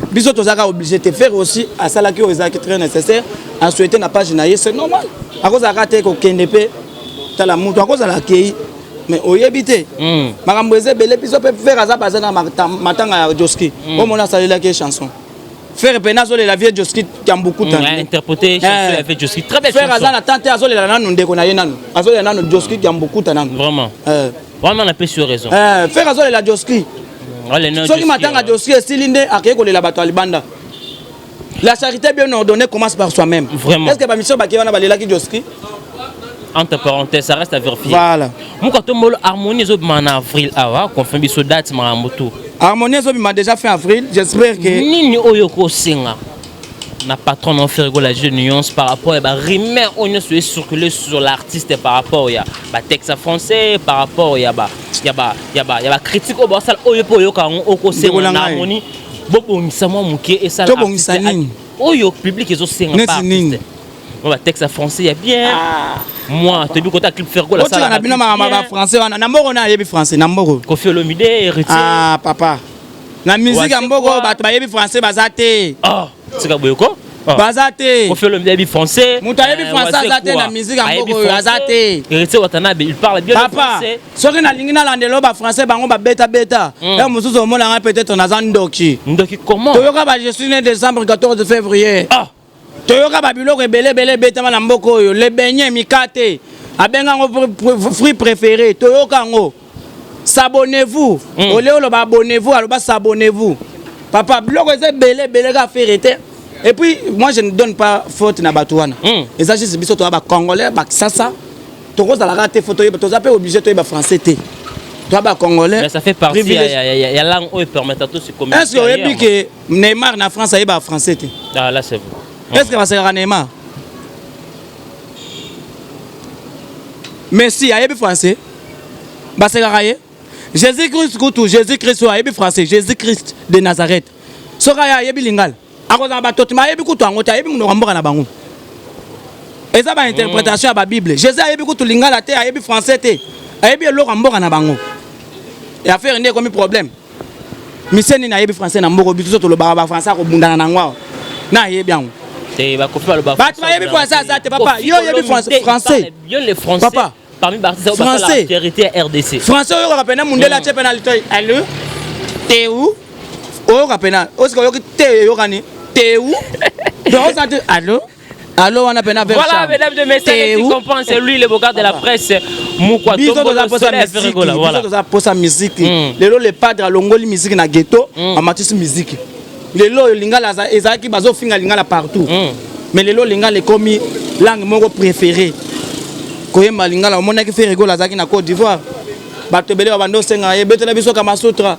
[SPEAKER 2] Biso tozalaka obligé te. Ferre aussi asalaki oyo ezalaki très nécessaire, asouhaité na page na ye, c'est normal. Akozalaka te kokende mpe. Tala, moto akozala akei, mais oyebi te. Makambo eza ebele. Biso mpe Ferre aza baza na matanga ya Josky. Omona asalelaki ye chanson. Ferre pene azolela vieux Josky ya Mbukuta.
[SPEAKER 1] Interprété chanson ya vieux Josky, très belle.
[SPEAKER 2] Ferre aza na temps te, azolela nanu ndeko na ye, nanu azolela nanu Josky ya Mbukuta nanu.
[SPEAKER 1] Vraiment. Vraiment, napesi yo raison.
[SPEAKER 2] Ferre azolela Josky. Soki matanga Josky esili, nde akei kolela bato ya libanda. La charité bien ordonnée commence par soi-même.
[SPEAKER 1] Vraiment.
[SPEAKER 2] Est-ce que bamission bakei wana balelaki Josky?
[SPEAKER 1] Entre parenthèses, ça reste à vérifier.
[SPEAKER 2] Voilà.
[SPEAKER 1] Moko Tombolo, Harmonie ezobima na avril awa, confirme biso date, makambo tout.
[SPEAKER 2] Harmonie ezobima déjà fin avril, j'espère que
[SPEAKER 1] Nini oyo kosenga na patron na Ferre Gola Jeu Nuance par rapport ya barumeur oyo nyonso ecircule sur l'artiste, par rapport ya batexte français, par rapport ya bacritique oyo basala, oyo mpe oyoka yango, okosenga na Harmonie bobongisa mwa moke esala?
[SPEAKER 2] Tobongisa nini?
[SPEAKER 1] Oyo public ezosenga pa artiste, mwa batexte ya français ya bien. Moi toyebi kota clip Ferre Gola.
[SPEAKER 2] Otika na bino makambo ya bafrançais wana. Na mboko na ayebi français na mboko?
[SPEAKER 1] Koffi Olomide, Héritier.
[SPEAKER 2] Ah papa, na musique ya mboka oyo bato bayebi français baza te.
[SPEAKER 1] Tika boye ko.
[SPEAKER 2] Baza te.
[SPEAKER 1] Koffi Olomide ayebi français.
[SPEAKER 2] Moto ayebi français aza te na musique ya mboka oyo, aza te.
[SPEAKER 1] Héritier Watanabe, il parle bien.
[SPEAKER 2] Papa, soki nalingi nalandela oyo bafrançais bango babetabeta ya mosusu, omonanga peut-être naza ndoki.
[SPEAKER 1] Ndoki comment?
[SPEAKER 2] Toyoka ba "Je suis né décembre 14 février". Toyoka babiloko ebele ebele ebetama na mboka oyo. Le beignet, mikate, abenga yango fruit préféré. Toyoka yango "s'abonnez-vous". Ole oloba "abonnez-vous", aloba "s'abonnez-vous". Papa, biloko eza ebele ebele, kaka Ferre te. Et puis moi, je ne donne pas faute na bato wana. Eza juste biso toya bacongolais bakisasa, tokozalaka te, faut toyeba, toza mpe obligé toyeba français te, toya bacongolais.
[SPEAKER 1] Mais ça fait partie ya langue oyo permettre to se communiquer.
[SPEAKER 2] Est ce que oyebi ke Neymar na France ayeba français te?
[SPEAKER 1] Ah là, c'est vrai.
[SPEAKER 2] Est ce que basekaka Neymar? Messi ayebi français, basekaka ye? Jésus Christ kutu, Jésus Christ oyo ayebi français? Jésus Christ de Nazareth, soki aye ayebi lingala, akozala batoto, ma ayebi kutu yango te, ayebi monoko ya mboka na bango. Eza bainterprétation ya babible. Jésus ayebi kutu lingala te, ayebi français te, ayebi eloko ya mboka na bango. Ya Ferre nde ekomi problème. Misie nini ayebi français na mboka biso? Tolobaka bafrançais, akobundana nango awa na ayebi yango. Bato bayebi français aza te. Papa, yo oyebi français?
[SPEAKER 1] Papa, parmi baartiste
[SPEAKER 2] français
[SPEAKER 1] ya RDC.
[SPEAKER 2] Français oyokaka pena mundele atie pena litoi: "Allo, teu." Oyoka pena osika oyoki te, eyokani teu. Donc oza te "allo allo" wana pena.
[SPEAKER 1] Voilà, mesdames et messieurs, tu comprends, c'est lui le beau gars de la presse. Mukwa.
[SPEAKER 2] Biso toza posa musique, biso toza posa musique. Lelo le padre alongoli musique na ghetto, amatisi musique. Lelo oyo lingala ezalaki, bazofinga lingala partout, mais lelo lingala ekomi langue moko préférée, koyemba lingala. Omonaki Ferre Gola azalaki na Côte d'Ivoire, bato ebele babanda osenga ye: "Betela biso Kamasutra,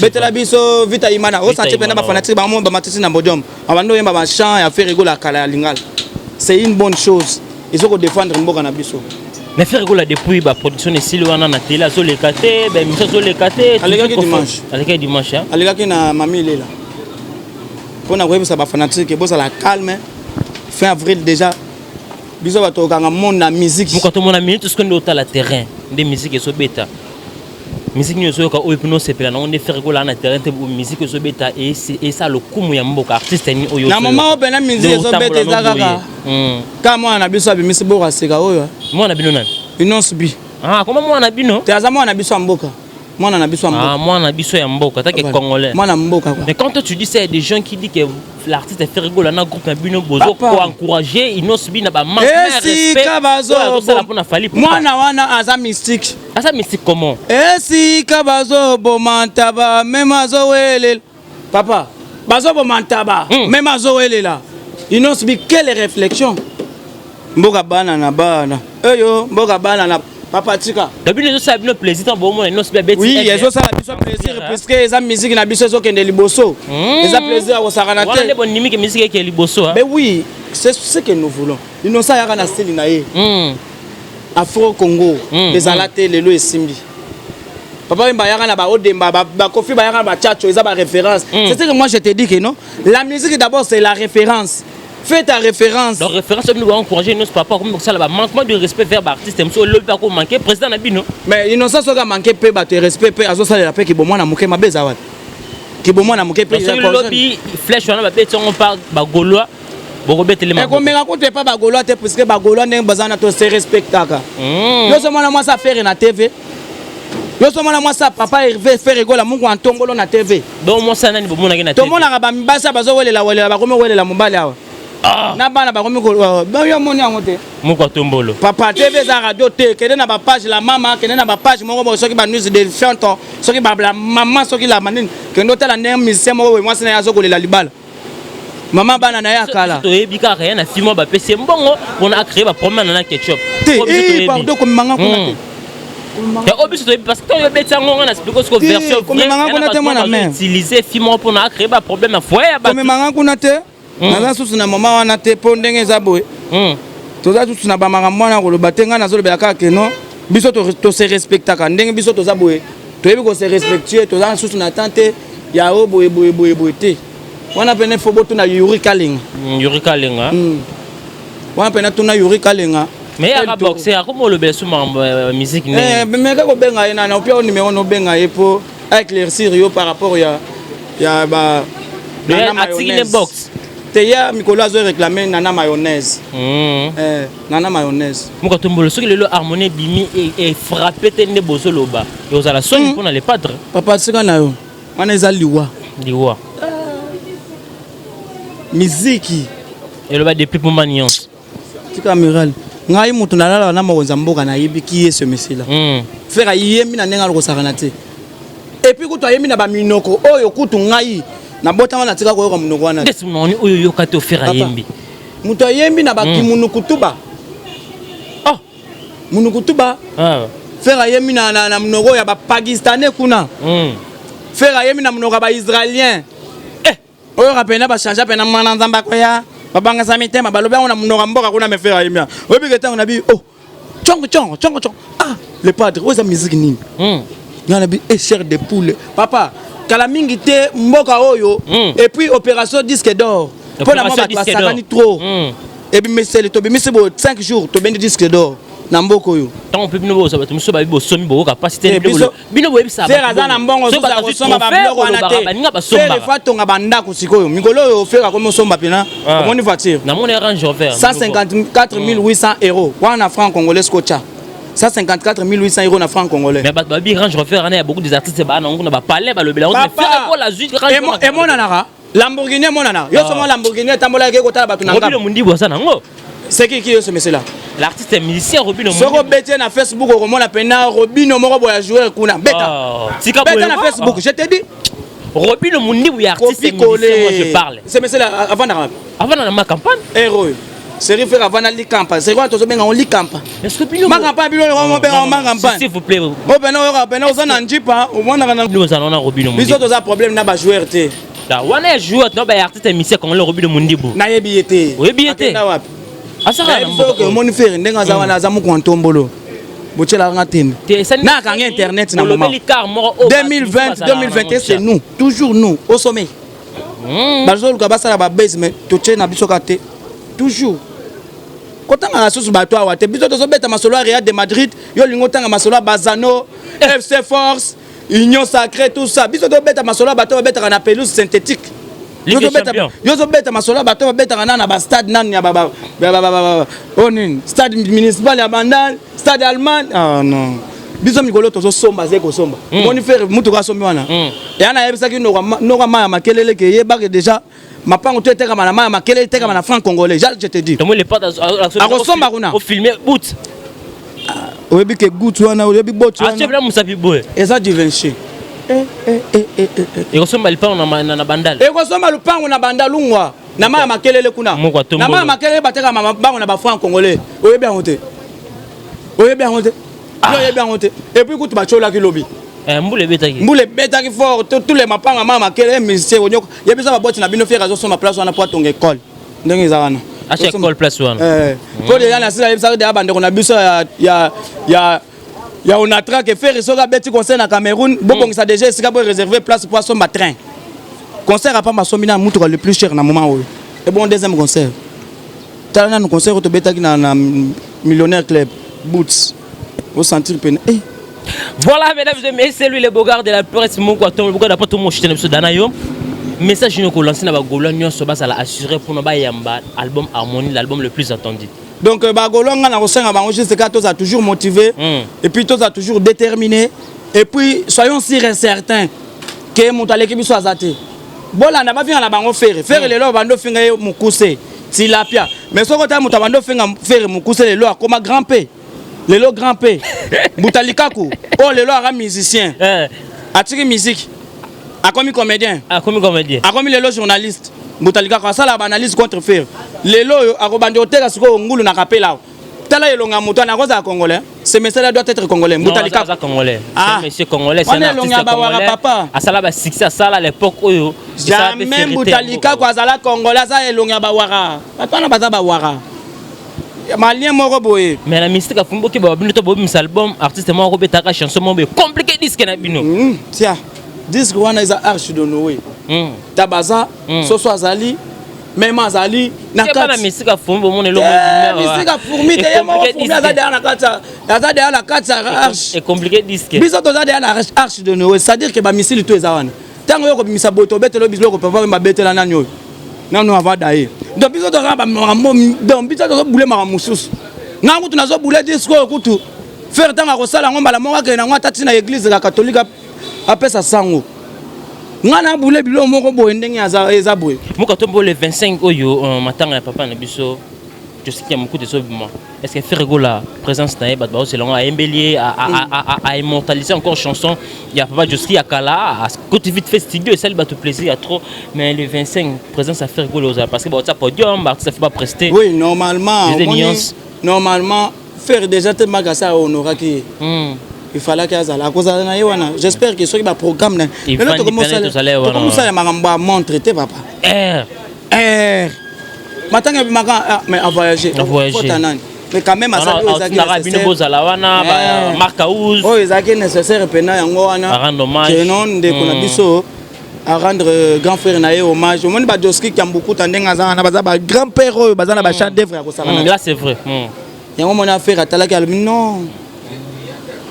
[SPEAKER 2] betela biso Vita Imana." Osanti mpena bafanatike bango bamatisi na podium, babanda oyemba bachant ya Ferre Gola kala ya lingala. C'est une bonne chose, ezo kodéfendre mboka na biso.
[SPEAKER 1] Mais Ferre Gola, depuis baproduction esili wana, na télé azoleka te, baémission azoleka te.
[SPEAKER 2] Alekaki dimanche.
[SPEAKER 1] Alekaki dimanche.
[SPEAKER 2] Alekaki na Mami Lela mpona koyebisa bafanatike bozala calme. Fin avril déjà biso bato okanga monde na musique.
[SPEAKER 1] Moko tomona minute, soki nde otala terrain nde musique ezobeta, musique nini ozoyoka oyo mpena osepela nango nde Ferre Gola na terrain te, musique ezobeta esa lokumu ya mboka? Artiste nini oyo
[SPEAKER 2] na moment oyo mpena musique ezobeta? Eza kaka ka mwana na biso abimisi boko aseka oyo.
[SPEAKER 1] Mwana bino nani?
[SPEAKER 2] Innoss'B.
[SPEAKER 1] Ah, koma mwana bino?
[SPEAKER 2] Te, aza mwana na biso ya mboka, mwana na biso ya mboka.
[SPEAKER 1] Ah, mwana biso ya mboka, tant que congolais.
[SPEAKER 2] Mwana mboka quoi.
[SPEAKER 1] Mais quand toi tu dis ça, il y a des gens qui disent que l'artiste Ferre Gola na groupe na bino bozo ko encourager Innoss'B na ba manque
[SPEAKER 2] de respect. Esika bazo
[SPEAKER 1] mpona Fally.
[SPEAKER 2] Mwana wana aza mystique.
[SPEAKER 1] Aza mystique comment?
[SPEAKER 2] Esika bazoboma ntaba, même azowelela. Papa, bazoboma ntaba, même azowelela. Innoss'B, quelle réflexion! Mboka bana na bana oyo, mboka bana na papa, tika.
[SPEAKER 1] Na bino ezosala bino plaisir ntango bomona Innoss'B abeti?
[SPEAKER 2] Oui, ezosala biso plaisir, puisque eza musique na biso, ezokende liboso. Eza plaisir ya kosakana
[SPEAKER 1] te.
[SPEAKER 2] Nde
[SPEAKER 1] bondimi ke musique eke liboso?
[SPEAKER 2] Mais oui, c'est ce que nous voulons. Innocent ayaka na style na ye. Afro Congo ezala te, lelo esimbi. Papa Wemba ayaka na baodemba, bakofi bayaka na bachacho, eza baréférence. C'est ce que moi je te dis, que non, la musique d'abord, c'est la référence. Fais ta référence.
[SPEAKER 1] Donc référence bino baencourager nyonso, papa, komi kosala bamanquement de respect vers baartiste mosu, olobi mpe akomanke président na bino.
[SPEAKER 2] Mais Innocent soki amanke mpe bato ya respect mpe azosalela mpe kibomwana moke, mabe eza wapi? Kibomwana moke mpe.
[SPEAKER 1] Soki lobi flèche wana babeti yango mpa bagaulois. Bokobetele maboko.
[SPEAKER 2] Ekomeka kutu epa bagaulois te, puisque bagaulois ndenge baza na, to se respectaka. Yo so mwana mwasi afere na TV, yo so mwana mwasi ya papa Hervé Ferre Gola mungu ya ntombolo na TV.
[SPEAKER 1] Donc mwasi ya nani bomonaki na TV?
[SPEAKER 2] Tomonaka bamibasi bazowelela welela, bakomi kowelela mobali awa.
[SPEAKER 1] Ah!
[SPEAKER 2] Na bana bakomi yo omoni yango te.
[SPEAKER 1] Moko atombolo.
[SPEAKER 2] Papa, TV eza radio te. Kende na bapage la mama, kende na bapage moko boye, soki banews de chanton, soki la mama, soki la manini, kende otala ndenge musicien moko boye, mwasi na ye azokolela libala, mama bana na ye akala.
[SPEAKER 1] Toyebi kaka ye na film, bapesi ye mbongo mpona acréer baproblème na Ketchup.
[SPEAKER 2] Te, eh, pardon, komemanga kuna te.
[SPEAKER 1] Ya oyo biso toyebi, parce que oyo obeti yango, nga na expliquer siko version.
[SPEAKER 2] Komemanga kuna te, mwana mare.
[SPEAKER 1] Utiliser film moko mpona acréer baproblème ya foyer ya bato.
[SPEAKER 2] Komemanga kuna te. Naza susu na mama wana te, mpo ndenge eza boye, toza susu na bamakambo wana koloba te. Ngai nazolobela kaka keno biso tose respectaka. Ndenge biso toza boye, toyebi kose respecter. Toza susu na temps te ya oyo boye boye boye boye te. Wana pene fo botuna Yuri Kalenga.
[SPEAKER 1] Yuri Kalenga.
[SPEAKER 2] Wana pene tuna Yuri Kalenga.
[SPEAKER 1] Mais yaka boxer akoma olobela su makambo ya musique ndenge.
[SPEAKER 2] Meka kobenga ye nana opia o numéro, nobenga ye mpo aéclaircir yo par rapport ya ba
[SPEAKER 1] Nana. Atiki ne box.
[SPEAKER 2] Te, ya mikolo azo réclamer Nana Mayonnaise. Eh, Nana Mayonnaise.
[SPEAKER 1] Moko tombolo, soki lelo Harmonie ebimi efrappe te nde bozoloba, ekozala soni mpona le padre.
[SPEAKER 2] Papa, sika na yo wana eza liwa.
[SPEAKER 1] Liwa.
[SPEAKER 2] Miziki.
[SPEAKER 1] Eloba depuis mpoma nyonso.
[SPEAKER 2] Tika amiral, ngai moto nalalaka na mokonzi ya mboka, nayebiki ye semesila. Frère ayembi na ndenge alokosaka te, et puis kutu ayembi na baminoko oyo kutu ngai nabotama natika koyoka monoko wana.
[SPEAKER 1] Ndesi mononi oyo oyoka te, ofere ayembi.
[SPEAKER 2] Moto ayembi na bakimunukutuba.
[SPEAKER 1] Oh.
[SPEAKER 2] Munukutuba.
[SPEAKER 1] Ah.
[SPEAKER 2] Frère ayembi na monoko ya bapakistanais kuna. Frère ayembi na monoko ya baisraélien.
[SPEAKER 1] Eh.
[SPEAKER 2] Oyoka pena bachange pena mwana Nzambe akoya, babangasa mitema, balobi yango na monoko ya mboka kuna. Mais frère ayembi, oyebi ke ntango nabi oh chongo chongo chongo chongo, ah, le padre, oyo eza musique nini? Nga nabi e chair de poule. Papa, kala mingi te mboka oyo. Et puis opération disque d'or, mpo na mwa bato basakani trop. Ebimiseli, tobimisi boye 5 jours, tobendi disque d'or na mboka oyo.
[SPEAKER 1] Ntango mpe bino bozwa bato mosusu babi bosomi, bokoka mpasi te. Bino boyebisa.
[SPEAKER 2] Frère aza na mbongo kosomba babiloko wana te.
[SPEAKER 1] Baninga
[SPEAKER 2] basombaka. Frère atonga bandako. Sikoyo mikolo oyo frère akomi osomba mpena. Omoni voiture?
[SPEAKER 1] Namoni Range Rover.
[SPEAKER 2] 154 800 euros wana na franc congolais. Sikotia 154 800 euros na franc congolais.
[SPEAKER 1] Mais bato babi Range Rover wana ya beaucoup des artistes baa nango na bapalais, balobela yango.
[SPEAKER 2] Emonanaka Lamborghini, emonana yo somo Lamborghini etambolaki ekotala bato na
[SPEAKER 1] Robino Mundibu aza nango.
[SPEAKER 2] C'est qui qui yo somesela?
[SPEAKER 1] L'artiste musicien Robino.
[SPEAKER 2] Soki obeti ye na Facebook, okomona pena Robino moko boya joueur kuna. Beta, beta na Facebook, je te dis.
[SPEAKER 1] Robino Mundibu ya artiste musicien, moi je parle.
[SPEAKER 2] Semesela avandaka.
[SPEAKER 1] Avanda na ma campagne.
[SPEAKER 2] Ero oyo série, frère avanda likampa. Série wana tozobenga ngo likampa.
[SPEAKER 1] Est-ce que bino
[SPEAKER 2] ma campagne, bino mobenga ma campagne?
[SPEAKER 1] S'il vous plaît.
[SPEAKER 2] O pena oyoka pena oza na njipa, omonaka na
[SPEAKER 1] bino ozala wana Robino.
[SPEAKER 2] Biso toza problème na bajoueur te.
[SPEAKER 1] Wana ya joueur to ba artiste musicien congolais Robino Mundibu.
[SPEAKER 2] Nayebi ye te.
[SPEAKER 1] Oyebi ye te?
[SPEAKER 2] Wapi?
[SPEAKER 1] Asaka na
[SPEAKER 2] mboka. Omoni frère ndenge aza wana, aza moko ntombolo, botielaka nga tembe nakanga internet na moment. 2020, 2021, c'est nous, toujours nous au sommet. Bazoluka basala babase, mais totie na biso kaka te. Toujours kotangaka susu bato awa te. Biso tozobeta masolo ya Real de Madrid, yo olingi otanga masolo ya Bazano, FC Force, Union Sacré, tout ça. Biso tobeta masolo ya bato babetaka na pelouse synthétique. Yo ozobeta masolo ya bato babetaka nana na bastade nani ya oyo nini, stade municipal ya Bandal, stade Allemagne. Ah non, biso mikolo tozosomba, azali kosomba. Omoni frère mutuka asombi wana, eya nayebisaki noka mai ya makelele ke yebake déjà mapango to etekama na mai ya makelele, etekama na franc congolais, je te dis. Akosomba kuna.
[SPEAKER 1] Ofilme but.
[SPEAKER 2] Oyebi ke gut wana, oyebi bot wana.
[SPEAKER 1] Mosapi boye.
[SPEAKER 2] Eza Givenchy.
[SPEAKER 1] Ekosomba lupango na Bandal.
[SPEAKER 2] Ekosomba lupango na Bandalungwa, na mai ya makelele kuna. Na mai ya makelele batekama mapango na bafranc congolais. Oyebi yango te, oyebi yango te, oyebi yango te. Et puis kutu batiolaki lobi.
[SPEAKER 1] Mbula ebetaki.
[SPEAKER 2] Mbula ebetaki fort, tous les mapango ya mai ya makelele. Musicien onyoko yebisa baboti na bino, frère azosomba place wana po atonga école ndenge eza wana.
[SPEAKER 1] Acha école place wana.
[SPEAKER 2] Po deja na sila yebisaki deja bandeko na biso ya Onatra ke frère soki abeti concert na Cameroun, bobongisa déjà esika bo réserver place po asomba train. Concert apamba, asombi na mutuka le plus cher na moment oyo. Et bon, deuxième concert, tala nanu concert oyo tobetaki na Millionnaire Club, boots osentir pene eh.
[SPEAKER 1] Voilà, mesdames et messieurs, c'est lui le beau gars de la presse, mon quoi, ton beau gars d'après tout mon chien, danayo. Message nini okolancer na bagaulois nyonso bazala assuré mpona bayamba album Harmonie, l'album le plus attendu?
[SPEAKER 2] Donc bagaulois, nga na kosenga bango juste kaka tozala toujours motivé et puis tozala toujours déterminé et puis soyons sûrs et certains ke moto aleki biso aza te. Bolanda bafinga na bango Ferre. Ferre lelo bando ofinga ye mokuse, tilapia, mais soki otala moto abandi ofinga Ferre mokuse, lelo akoma grand P. Lelo grand P Mbuta Likaku oyo lelo aka musicien, atiki musique, akomi comédien.
[SPEAKER 1] Akomi comédien.
[SPEAKER 2] Akomi lelo journaliste. Mbuta Likaku asalaka baanalyse contre Ferre. Lelo oyo akobandi koteka sikoyo ngulu na kapela awa. Tala elonga moto wana, akozala congolais? Ce monsieur là doit être congolais, Mbuta
[SPEAKER 1] Non,
[SPEAKER 2] Likaku.
[SPEAKER 1] aza congolais.
[SPEAKER 2] Ah.
[SPEAKER 1] C'est un monsieur congolais, c'est un
[SPEAKER 2] Wana elongi
[SPEAKER 1] artiste
[SPEAKER 2] ya bawara,
[SPEAKER 1] congolais.
[SPEAKER 2] papa.
[SPEAKER 1] Asala ba succès, asala à l'époque oyo esala mpe
[SPEAKER 2] Jamais.
[SPEAKER 1] fierté
[SPEAKER 2] Mbuta
[SPEAKER 1] ya mboka.
[SPEAKER 2] Likaku azala congolais, aza elongi ya bawara. Bato wana baza bawara malien moko boye.
[SPEAKER 1] Mais na mystique afumbi oke bino to bobimisa album, artiste moko akobetaka chanson moko boye compliqué disque na bino.
[SPEAKER 2] Tia disque wana eza Arche de Noé. Tabaza soso azali meme azali na
[SPEAKER 1] Ke bana
[SPEAKER 2] kati.
[SPEAKER 1] Mystique afumbi bomona eloko.
[SPEAKER 2] Mystique afurmi te, ye moko fourmi aza deya na kati aza deya na kati ya arche.
[SPEAKER 1] Ecompliqué disque.
[SPEAKER 2] Biso toza deya na Arche de Noé, c'est-à-dire ke bamisili to eza wana. Ntango oyo kobimisa boye, tobetela biloko papa oyo babetela nani oyo nano avada ye. Donc biso toza na bamakambo, donc biso tozobule makambo mosusu. Nga kutu nazobule disque oyo kutu Ferre ntango akosala yango mbala moko, akende yango ata ntina église ya catholique, apesa sango. Nga nabule biloko moko boye ndenge eza boye.
[SPEAKER 1] Moka tombo le 25 oyo, matanga ya papa na biso Josiki ya Mokuta ezobima. Est ce que Ferre Gola, présence na ye, bato baozela yango, ayembeli ye, aimmortaliser encore chanson ya papa Joski ya kala, koti vite fait studio, esali bato plaisir ya trop. Mais le 25, présence ya Ferre Gola ozala, parce que baotia podium, baartiste afi baprester.
[SPEAKER 2] Oui, normalement.
[SPEAKER 1] Des
[SPEAKER 2] omoni,
[SPEAKER 1] nuances.
[SPEAKER 2] Normalement Ferre déjà te makasi ahonoraki ye. Il fallaki azala, akozala na ye wana. J'espère que soki baprogramme na
[SPEAKER 1] Evandi pene tozala ye wana.
[SPEAKER 2] Tokomosala makambo ya montre te, papa.
[SPEAKER 1] R.
[SPEAKER 2] R matanga ebimaka, ah, mais avoyage.
[SPEAKER 1] Avoyage.
[SPEAKER 2] Fota nani, mais quand même asali oyo ezalaki
[SPEAKER 1] Otindaka bino
[SPEAKER 2] nécessaire.
[SPEAKER 1] bozala wana. Mark House.
[SPEAKER 2] Oyo ezalaki nécessaire mpena yango wana.
[SPEAKER 1] A rendre hommage.
[SPEAKER 2] Ke non, ndeko na biso a rendre grand frère na ye hommage. Omoni bajoski Kiambukuta ndenge aza wana, baza ba grand père oyo baza na bachef d'œuvre ya kosala
[SPEAKER 1] Là c'est vrai.
[SPEAKER 2] Yango moni affaire atalaki, alobi non,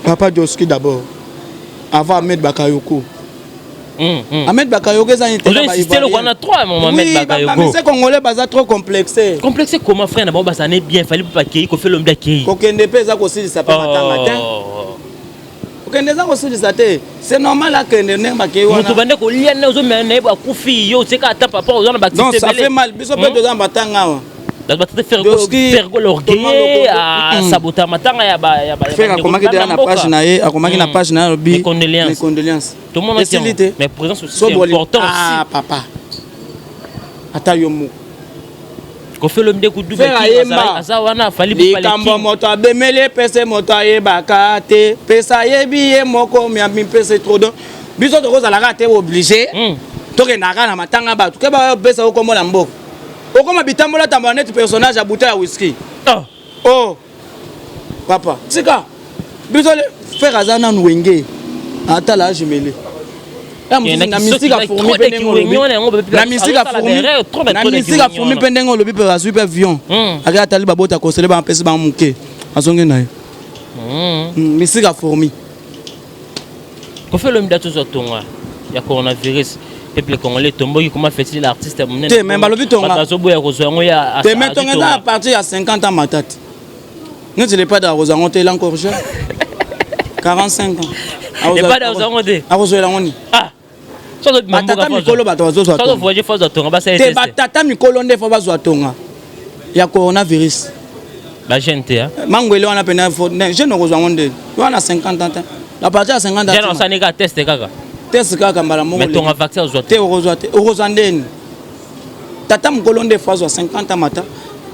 [SPEAKER 2] papa Joski d'abord avant Ahmed Bakayoko. Ahmed Bakayoko eza
[SPEAKER 1] Ozo insister eloko wana trop, mon Ahmed Bakayoko.
[SPEAKER 2] Bamise congolais baza trop complexé.
[SPEAKER 1] Complexe comment? Frère na bango bazala bien, Fally mpe akei, Koffi Olomide akei.
[SPEAKER 2] Kokende mpe eza kosilisa mpe matanga te.
[SPEAKER 1] Oh.
[SPEAKER 2] Kokende eza kosilisa te, c'est normal akende ndenge bakei
[SPEAKER 1] Moto
[SPEAKER 2] wana.
[SPEAKER 1] bande kolia nde ozomela na ye, akufi, yo oseka ata papa oza na
[SPEAKER 2] Donc
[SPEAKER 1] baactivité.
[SPEAKER 2] Ça fait mal. Biso mpe toza na matanga awa.
[SPEAKER 1] Bato batata
[SPEAKER 2] Joski,
[SPEAKER 1] Ferre Gola
[SPEAKER 2] Thomas
[SPEAKER 1] orgueilleux
[SPEAKER 2] Lokoto.
[SPEAKER 1] asabota matanga ya
[SPEAKER 2] Ferre
[SPEAKER 1] bandeko
[SPEAKER 2] akomaki deya na
[SPEAKER 1] mboka.
[SPEAKER 2] page na ye, akomaki na page na ye, alobi
[SPEAKER 1] Mes condoléances.
[SPEAKER 2] Mes condoléances.
[SPEAKER 1] Tomonaki
[SPEAKER 2] Esili
[SPEAKER 1] yango.
[SPEAKER 2] te.
[SPEAKER 1] Mais présence aussi,
[SPEAKER 2] So
[SPEAKER 1] c'est important
[SPEAKER 2] ah
[SPEAKER 1] aussi.
[SPEAKER 2] Papa, ata yo moko.
[SPEAKER 1] Koffi Olomide kudu
[SPEAKER 2] Ferre ayemba.
[SPEAKER 1] aza wana, Fally.
[SPEAKER 2] Likambo moto abemeli epese moto ayebaka te, pesa ayebi ye moko miami mpese trop. Donc biso tokozalaka te obligé tokendaka na matanga bato ke bapesa okombo na mboka, okoma bitambola tambola neti personnage ya bouteille ya whisky. Oh papa, tika biso. Ferre aza nanu wenge, atala ajumele na mystique afourmi mpe ndenge olobi, na mystique afourmi, na mystique afourmi mpe ndenge olobi mpe azwi mpe avion, ake atali babota kosele, bapesi bango moke, azongi na ye. Mystique afourmi.
[SPEAKER 1] Koffi Olomide tozwa tonga ya coronavirus, peuple congolais tomboki. Comment fait-il, l'artiste monene?
[SPEAKER 2] Te, mais balobi tonga.
[SPEAKER 1] Bato bazoboya kozwa yango ya
[SPEAKER 2] Te, mais tonga eza à partir ya 50 ans. Matati neti le padre akozwa yango te, il est encore jeune, 45 ans.
[SPEAKER 1] Le padre akozwa yango te.
[SPEAKER 2] Akozwela yango nini?
[SPEAKER 1] Ah,
[SPEAKER 2] Batata mikolo bato bazozwa tonga.
[SPEAKER 1] Voyage, faut tonga basala.
[SPEAKER 2] Te, batata mikolo nde faut bazwa tonga ya coronavirus.
[SPEAKER 1] Bajeune te?
[SPEAKER 2] Mangwele wana pena jeune okozwa yango nde wana 50 ans te, à partir ya 50 ans.
[SPEAKER 1] Jeune osani kaka test kaka.
[SPEAKER 2] Test kaka mbala moko.
[SPEAKER 1] Mais tonga vaccin ozwa?
[SPEAKER 2] Te, okozwa te. Okozwa ndeni? Tata mokolo nde faut azwa 50 ans. Mata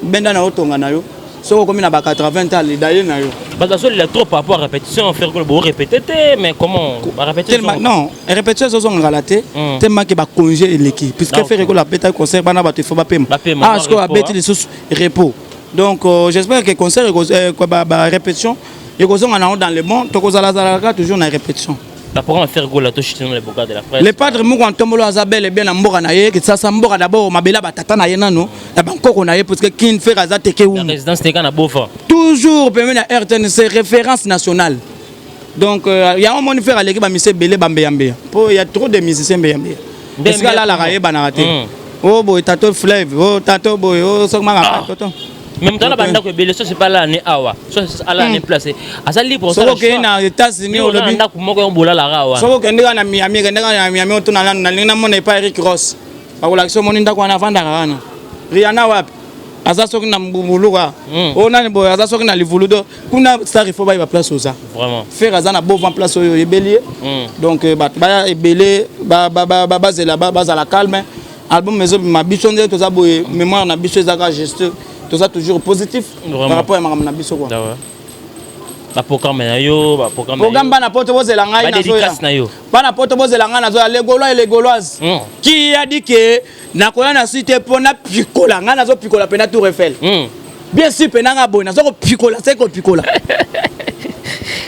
[SPEAKER 2] benda na yo tonga na yo, soki okomi na ba 80 ans, lida ye na yo.
[SPEAKER 1] Bato bazolela trop par rapport à répétition. Ferre Gola borépété te, mais comment barépétition?
[SPEAKER 2] Non, répétition ezozongakala te, tellement ke bacongé eleki, puisque Ferre Gola abetaki concert, bana bato ifo bapema. Ah, sikoyo abeti lisusu repos. Donc j'espère que concert, barépétition ekozonga nango dans le bon. Tokozalazalaka toujours na répétition.
[SPEAKER 1] Baprogramme Ferre Gola, toshitino le boka de la presse.
[SPEAKER 2] Le padre moko antombolo aza bel et bien na mboka na ye, Kisasa, mboka d'abord, mabela batata na ye nano ya bankoko na ye, parce que kin Ferre aza teke umu.
[SPEAKER 1] Résidence teka na Bova.
[SPEAKER 2] Toujours pembeni na RTNC, référence nationale. Donc yango moni Ferre aleki bamusicien ebele bambeyambeya, mpo ya trop de musicien mbeyambeya. Esika alalaka ayebanaka te. O boye tato fleuve, o tato boye, o soki maka toto.
[SPEAKER 1] Mais moto ana bandako ebele, so sepa alala ne awa, so alala ne place, aza libre.
[SPEAKER 2] Soki okei na États-Unis, olobi
[SPEAKER 1] ndako moko yo bolalaka awa.
[SPEAKER 2] Soki okende kaka na Miami, kende kaka na Miami, otuna nanu: "Nalingi namona epai Eric Ross." Bakolakisa, omoni ndako wana avandaka wana. Rihanna wapi? Aza soki na mbuluka. O nani boye aza soki na livulu. Do kuna star, il faut bayeba place oza.
[SPEAKER 1] Vraiment.
[SPEAKER 2] Ferre aza na beau vent, place oyo oyebeli ye. Donc bato baya ebele, bazela, bazala calme. Album ezobima. Biso nde toza boye, mémoire na biso ezaka juste, toza toujours positif par rapport ya makambo na biso quoi.
[SPEAKER 1] Baprogramme na yo, baprogramme?
[SPEAKER 2] Programme, bana poto bozela ngai.
[SPEAKER 1] Nazoya na yo.
[SPEAKER 2] Bana poto bozela ngai, nazoya. Les Gaulois et les Gauloises, qui a dit que nakoya na site mpo napikola? Ngai nazopikola mpena Tour Eiffel. Bien sûr, mpe nanga boye naza kopikola, se kopikola.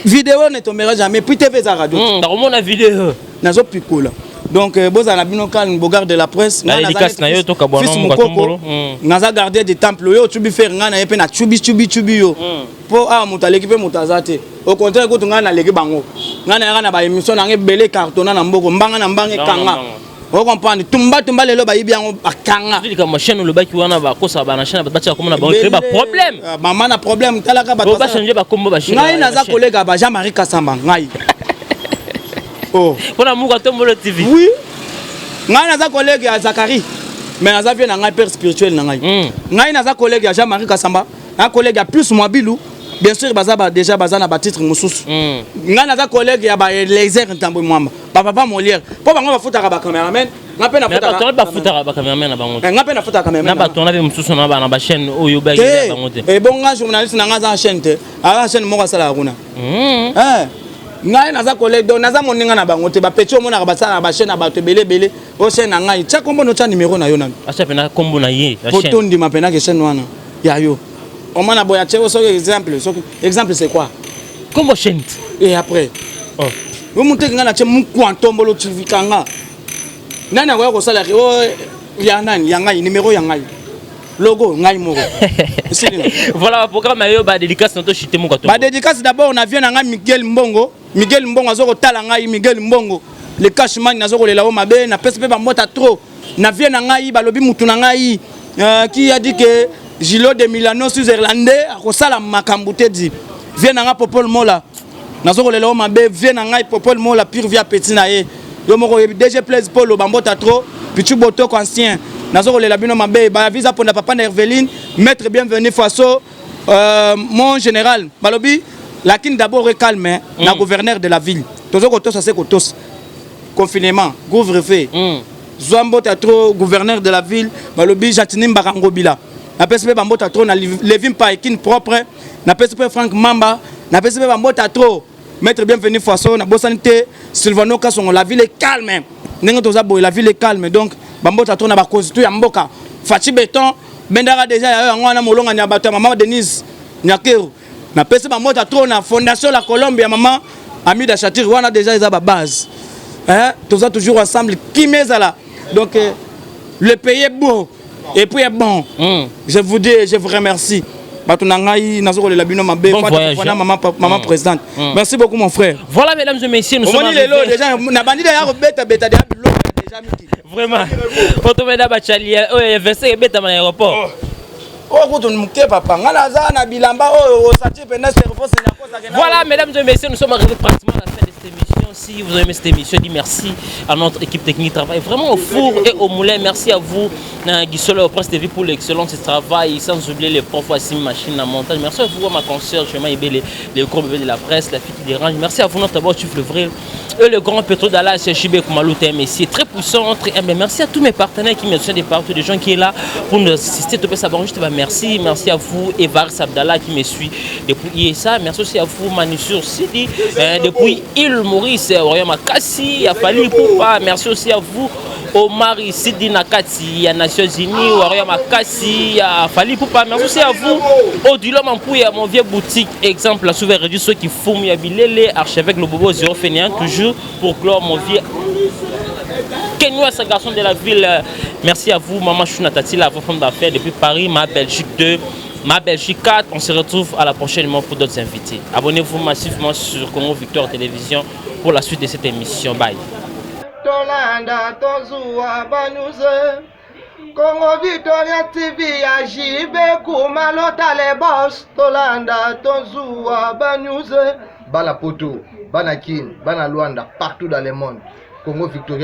[SPEAKER 2] Vidéo ne tombera jamais, puis TV eza radio.
[SPEAKER 1] Nakomona vidéo.
[SPEAKER 2] Nazopikola. Donc bozala na bino calme, bogarde de la presse.
[SPEAKER 1] Na yo.
[SPEAKER 2] Fils Mokoko, naza gardien du temple. Oyo otubi Ferre, ngai na ye mpe na tubi tubi tubi yo, mpo awa moto aleki mpe moto aza te. Au contraire kutu, ngai naleki bango. Ngai nayaka na baémission nanga ebele, cartonna na mboko, mbanga na mbanga ekanga. Ocomprendre? Tumba tumba, lelo bayibi yango, bakanga.
[SPEAKER 1] Likambo chaîne olobaki wana, bakosaka bana chaîne, batika komona bango créer baproblème.
[SPEAKER 2] Mama na problème, talaka.
[SPEAKER 1] Bato bachange bakombo.
[SPEAKER 2] Ngai naza kolega ba Jean Marie Kasamba, ngai.
[SPEAKER 1] Oh, mpona Muka Tombolo TV.
[SPEAKER 2] Oui, ngai naza collègue ya Zakari, mais naza vie na ngai, père spirituel na ngai. Ngai naza collègue ya Jean Marie Kasamba, na collègue ya Plus Mwabilu. Bien sûr, baza ba déjà baza na batitre mosusu. Ngai naza collègue ya baElezer Ntambwe Mwamba, bapapa Molière, mpo bango bafutaka bacameraman, nga mpe.
[SPEAKER 1] Nafutaka, bafutaka bacameraman na bango.
[SPEAKER 2] Nga mpe nafutaka cameraman.
[SPEAKER 1] Na bato wana mpe mosusu na bana bachaîne oyo
[SPEAKER 2] bakea bango te. Ebonga journaliste na nga aza na chaîne te, aza na chaîne moko asalaka kuna. Ngai naza collègue, donc naza moninga na bango te. Bapeti omonaka basala na bachaîne ya bato ebele ebele. O chaîne na ngai, tia kombo no, tia numéro na yo nanu.
[SPEAKER 1] Atia mpena kombo na ye.
[SPEAKER 2] Po tondima mpena ke chaîne wana ya yo. Omona boye, atie soki exemple, soki exemple, c'est quoi?
[SPEAKER 1] Kombo chaîne.
[SPEAKER 2] Et après,
[SPEAKER 1] oh,
[SPEAKER 2] yo moteki, ngai natie Mukwa Ntombolo TV. Kanga nani akoya kosala o ya nani? Ya ngai, numéro ya ngai, logo ngai moko.
[SPEAKER 1] Voilà, programme ya yo, badédicace na toshite moko.
[SPEAKER 2] Badédicace d'abord na vie na ngai Miguel Mbongo. Miguel Mbongo aza kotala ngai. Miguel Mbongo le cashman, naza kolela o mabe. Napesi mpe bambota trop na vie na ngai. Balobi mutu na ngai, qui a dit que Gilo de Milano Switzerlandais akosala makambo te? Di vie na ngai Popol Mola, naza kolela o mabe. Vie na ngai Popol Mola, pire vie apeti na ye, yo moko oyebi. DG Plaise Polo, bambota trop. Pichu Botoko ancien, naza kolela bino mabe. Bayavisa mponda papa na Herveline, maître Bienvenu Faso, mon général. Balobi lakini d'abord calme na gouverneur de la ville. Toza kotosa se kotosa confinement, couvre-feu. Zwa mbota trop, gouverneur de la ville. Balobi Jatini Mbaka Ngobila, napesi mpe bambota trop na Levi Mpai Kine propre. Napesi mpe Frank Mamba, napesi mpe bambota trop, maître Bienvenu Faso. Nabosani te Sylvano Kasongo. La ville est calme, ndenge toza boye, la ville est calme. Donc bambota trop na bakonzi tu ya mboka. Faci Beton bendaka déjà ya yo, yango wana molongani ya bato ya mama Denise Nyakeru. Napesi bambota trop na Fondation La Colombe ya mama Amida Chatir. Wana déjà eza babase, hein? Toza toujours ensemble, kimia ezala. Donc le pays est beau et puis est bon. Je vous dis, je vous remercie, bato na ngai. Nazo kolela bino mabe.
[SPEAKER 1] Bon voyage.
[SPEAKER 2] Mama, mama présidente, merci beaucoup, mon frère.
[SPEAKER 1] Voilà, mesdames et messieurs, nous sommes
[SPEAKER 2] Omoni lelo déjà na bandi ya kobeta beta deya biloko déjà miki.
[SPEAKER 1] Vraiment, otomeda bachali oyo verset ebetama na aéroport.
[SPEAKER 2] Oyo kutu moke, papa. Ngai naza na bilamba oyo osati mpena cerveau.
[SPEAKER 1] Voilà, mesdames et messieurs, nous sommes arrivés pratiquement à la fin de cette émission. Si vous avez aimé cette émission, dites merci à notre équipe technique qui travaille vraiment au four et au moulin. Merci à vous, Guissolo, au Presse TV pour l'excellence de travail. Sans oublier les profs Assim Machine à montage. Merci à vous, ma consoeur, Chemin Ebele, le gros bébé de la presse, la fille qui dérange. Merci à vous, notre boss, Chief Levril, et le grand Petro Dallas, Chibé Koumalou, TMSC, très puissant, très humble. Merci à tous mes partenaires qui me soutiennent de partout, des gens qui sont là pour nous assister. Tout ça, bon, juste, merci. Merci à vous, Evaris Abdallah, qui me suit depuis ISA. Merci aussi à vous, Manusur Sidi, depuis île Maurice, Royaume Makassi, Afali Poupa. Merci aussi à vous, Omar Sidi Nakati, à Nations Unies, Warrior Makassi, Fali Poupa. Merci aussi à vous, Odilo Mampouya, mon vieux boutique, exemple, la souveraine ceux qui fument, Yabilele, archevêque Lobobo, Zéro Fainéant, toujours pour clore mon vieux Kenya, ce garçon de la ville. Merci à vous, Maman Chouna Tati, la femme d'affaires depuis Paris, ma Belgique 2, ma Belgique 4. On se retrouve à la prochaine pour d'autres invités. Abonnez-vous massivement sur Congo Victoire Télévision pour la suite de cette émission. Bye.
[SPEAKER 3] Tolanda tozuwa banews. Congo Victoria TV ya JB Kumalota le boss. Tolanda tozuwa banews. Bana Poto, bana Kin, bana Luanda, partout dans le monde. Congo Victoria.